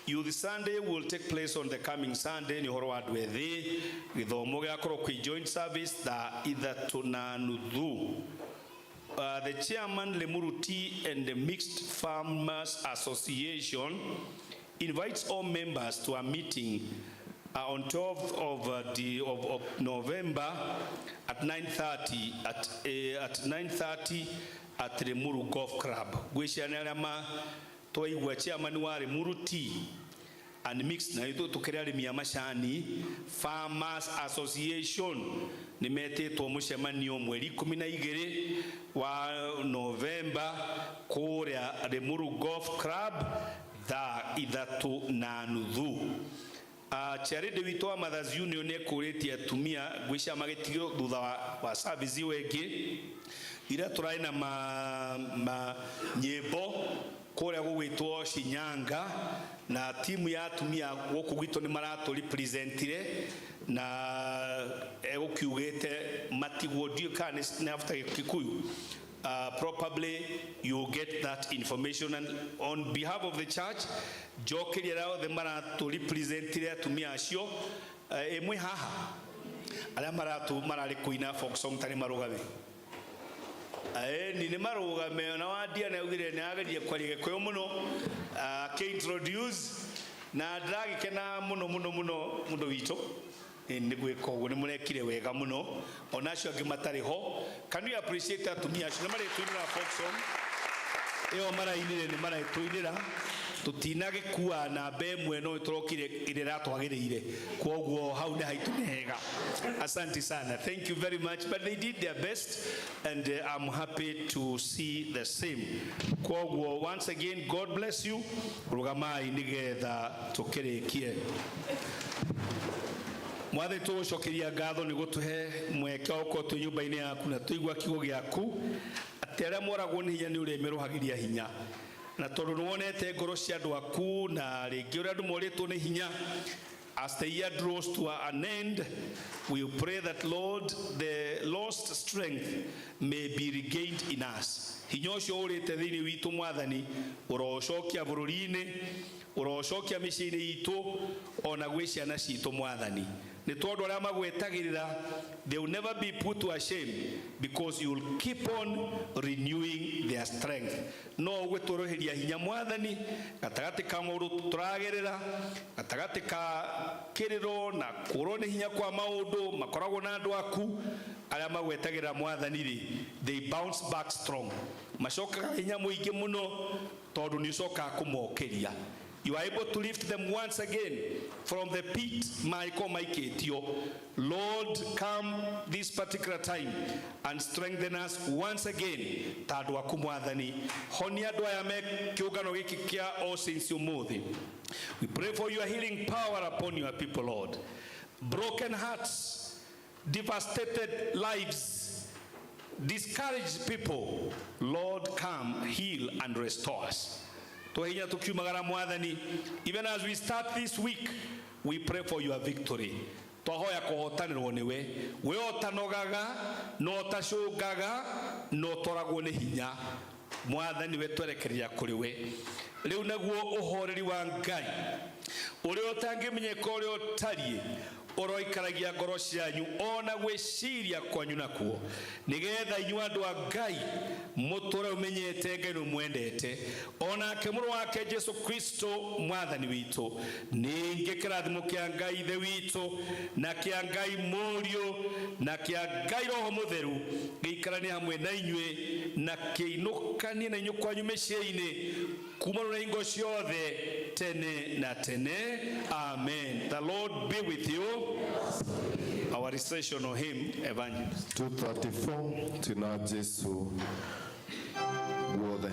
[SPEAKER 1] Youth Sunday will take place on the coming Sunday, nĩ ũhoro wa andũ ethĩ, gĩthomo gĩgakorwo kwĩ joint service thaa 3:30. The chairman, Limuru Tea and the Mixed Farmers Association, invites all members to a meeting on 12th of November at 9:30 at 9:30 at Limuru Golf Club. Gwĩciria arĩa ma twaigua chairman wa Limuru Tea and Mixed, na ithuĩ tũkĩrĩ arĩmi a macani, Farmers Association, nĩ metĩtwo mũcemanio mweri 12 wa Novemba kũrĩa Limuru Golf Club thaa 3:30. Charity witũ wa Mothers Union nĩ ekũrĩtie atumia ngwĩciria magĩtigwo thutha wa service ĩyo ĩngĩ ira tũrarĩ na ma nyĩmbo kũrĩa gũgwĩtwo Shinyanga, na timu ya atumia gũkũ gwitũ nĩ maratũ representire na egũkiugĩte matigwo, ndiũĩ kana nĩ after Kikuyu. Probably you get that information, and on behalf of the church njokeria arĩa othe maratũ representire atumia acio, ĩmwe haha arĩa maratu mararĩ kũina folk song tarĩ marũgame ni nĩ marũgame, na Wandia nĩ augire nĩ ageria kwaria Gĩkũyũ mũno akĩ-introduce, na ndĩragĩkena mũno mũno mũno mũndũ witũ nĩ gwĩka ũguo, nĩ mũrekire wega mũno, ona acio angĩ matarĩ ho. Can we appreciate atumia acio nĩ marĩtũinĩra folk song ĩyo marainire, nĩ maretũinĩra Tũtinagĩkua namba ĩmwe, no tũrokire ĩrĩa ĩratwagĩrĩire, kwoguo hau nĩ haitũ nĩ hega. Asante sana, thank you very much, but they did their best and I'm happy to see the same. Kwoguo once again, God bless you. Rũgamai nĩgetha tũkĩrĩkie. Mwathani, tũgũcokeria ngatho nĩ gũtũhe mweke wa gũkorwo twĩ nyũmba-inĩ yaku na tũigua kiugo gĩaku atĩ arĩa moragwo nĩ hinya nĩ ũrĩmĩrũhagĩria hinya, na tondũ nĩ wonete ngoro cia andũ aku na rĩngĩ ũrĩa andũ morĩtwo nĩ hinya. As the year draws to an end, we pray that, Lord, the lost strength may be regained in us. Hinya ũcio ũrĩte thĩinĩ witũ, Mwathani, ũrocokia bũrũri-inĩ, ũrocokia mĩciĩ-inĩ itũ, ona gwĩ ciana citũ. Mwathani, nĩ tondũ arĩa magwetagĩrĩra, they will never be put to a shame because you will keep on renewing their strength. No ũgũtũrũhĩria hinya, Mwathani, gatagatĩ ka maũndũ tũragerera, gatagatĩ ka kĩrĩro na kũrwo nĩ hinya kwa maũndũ makoragwo na andũ aku arĩa magwetagĩrĩra. Mwathani rĩ, they bounce back strong, macokaga hinya mũingĩ mũno tondũ nĩ ũcokaga kũmokĩria. You are able to lift them once again from the pit maiko maikĩtio. Lord, come this particular time and strengthen us once again ta andũ aku. Mwathani, honia andũ aya me kĩũngano gĩkĩ kĩa All Saints ũmũthĩ. We pray for your healing power upon your people, Lord. Broken hearts, devastated lives, discouraged people, Lord, come, heal and restore us. Twahinya tukiumagara, Mwathani, even as we start this week, we pray for your victory. Twahoya kũhotanĩrwo nĩwe, we ũtanogaga na ũtacũngaga na ũtoragwo nĩ hinya. Mwathani, we twerekeria kũrĩ we rĩu, naguo ũhoreri wa Ngai ũrĩa ũtangĩmenyeka ũrĩa ũtariĩ ũroikaragia ngoro cianyu ona gwĩciria kwanyu nakuo, nĩgetha inyuĩ andũ a Ngai mũtũre ũmenyete Ngai nĩ mwendete, onake mũrũ wake Jesu Kristo Mwathani witũ. Ningĩ kĩrathimo kĩa Ngai Ithe witũ na kĩa Ngai Mũriũ na kĩa Ngai Roho Mũtheru gĩikaranie hamwe na inyuĩ na kĩinũkanie na inyuĩ kwanyu mĩciĩ-inĩ kuma na hingo ciothe tene na tene. Amen. The Lord be with you. Our recessional hymn, evangelist.
[SPEAKER 2] 234, tina Jesu guothe.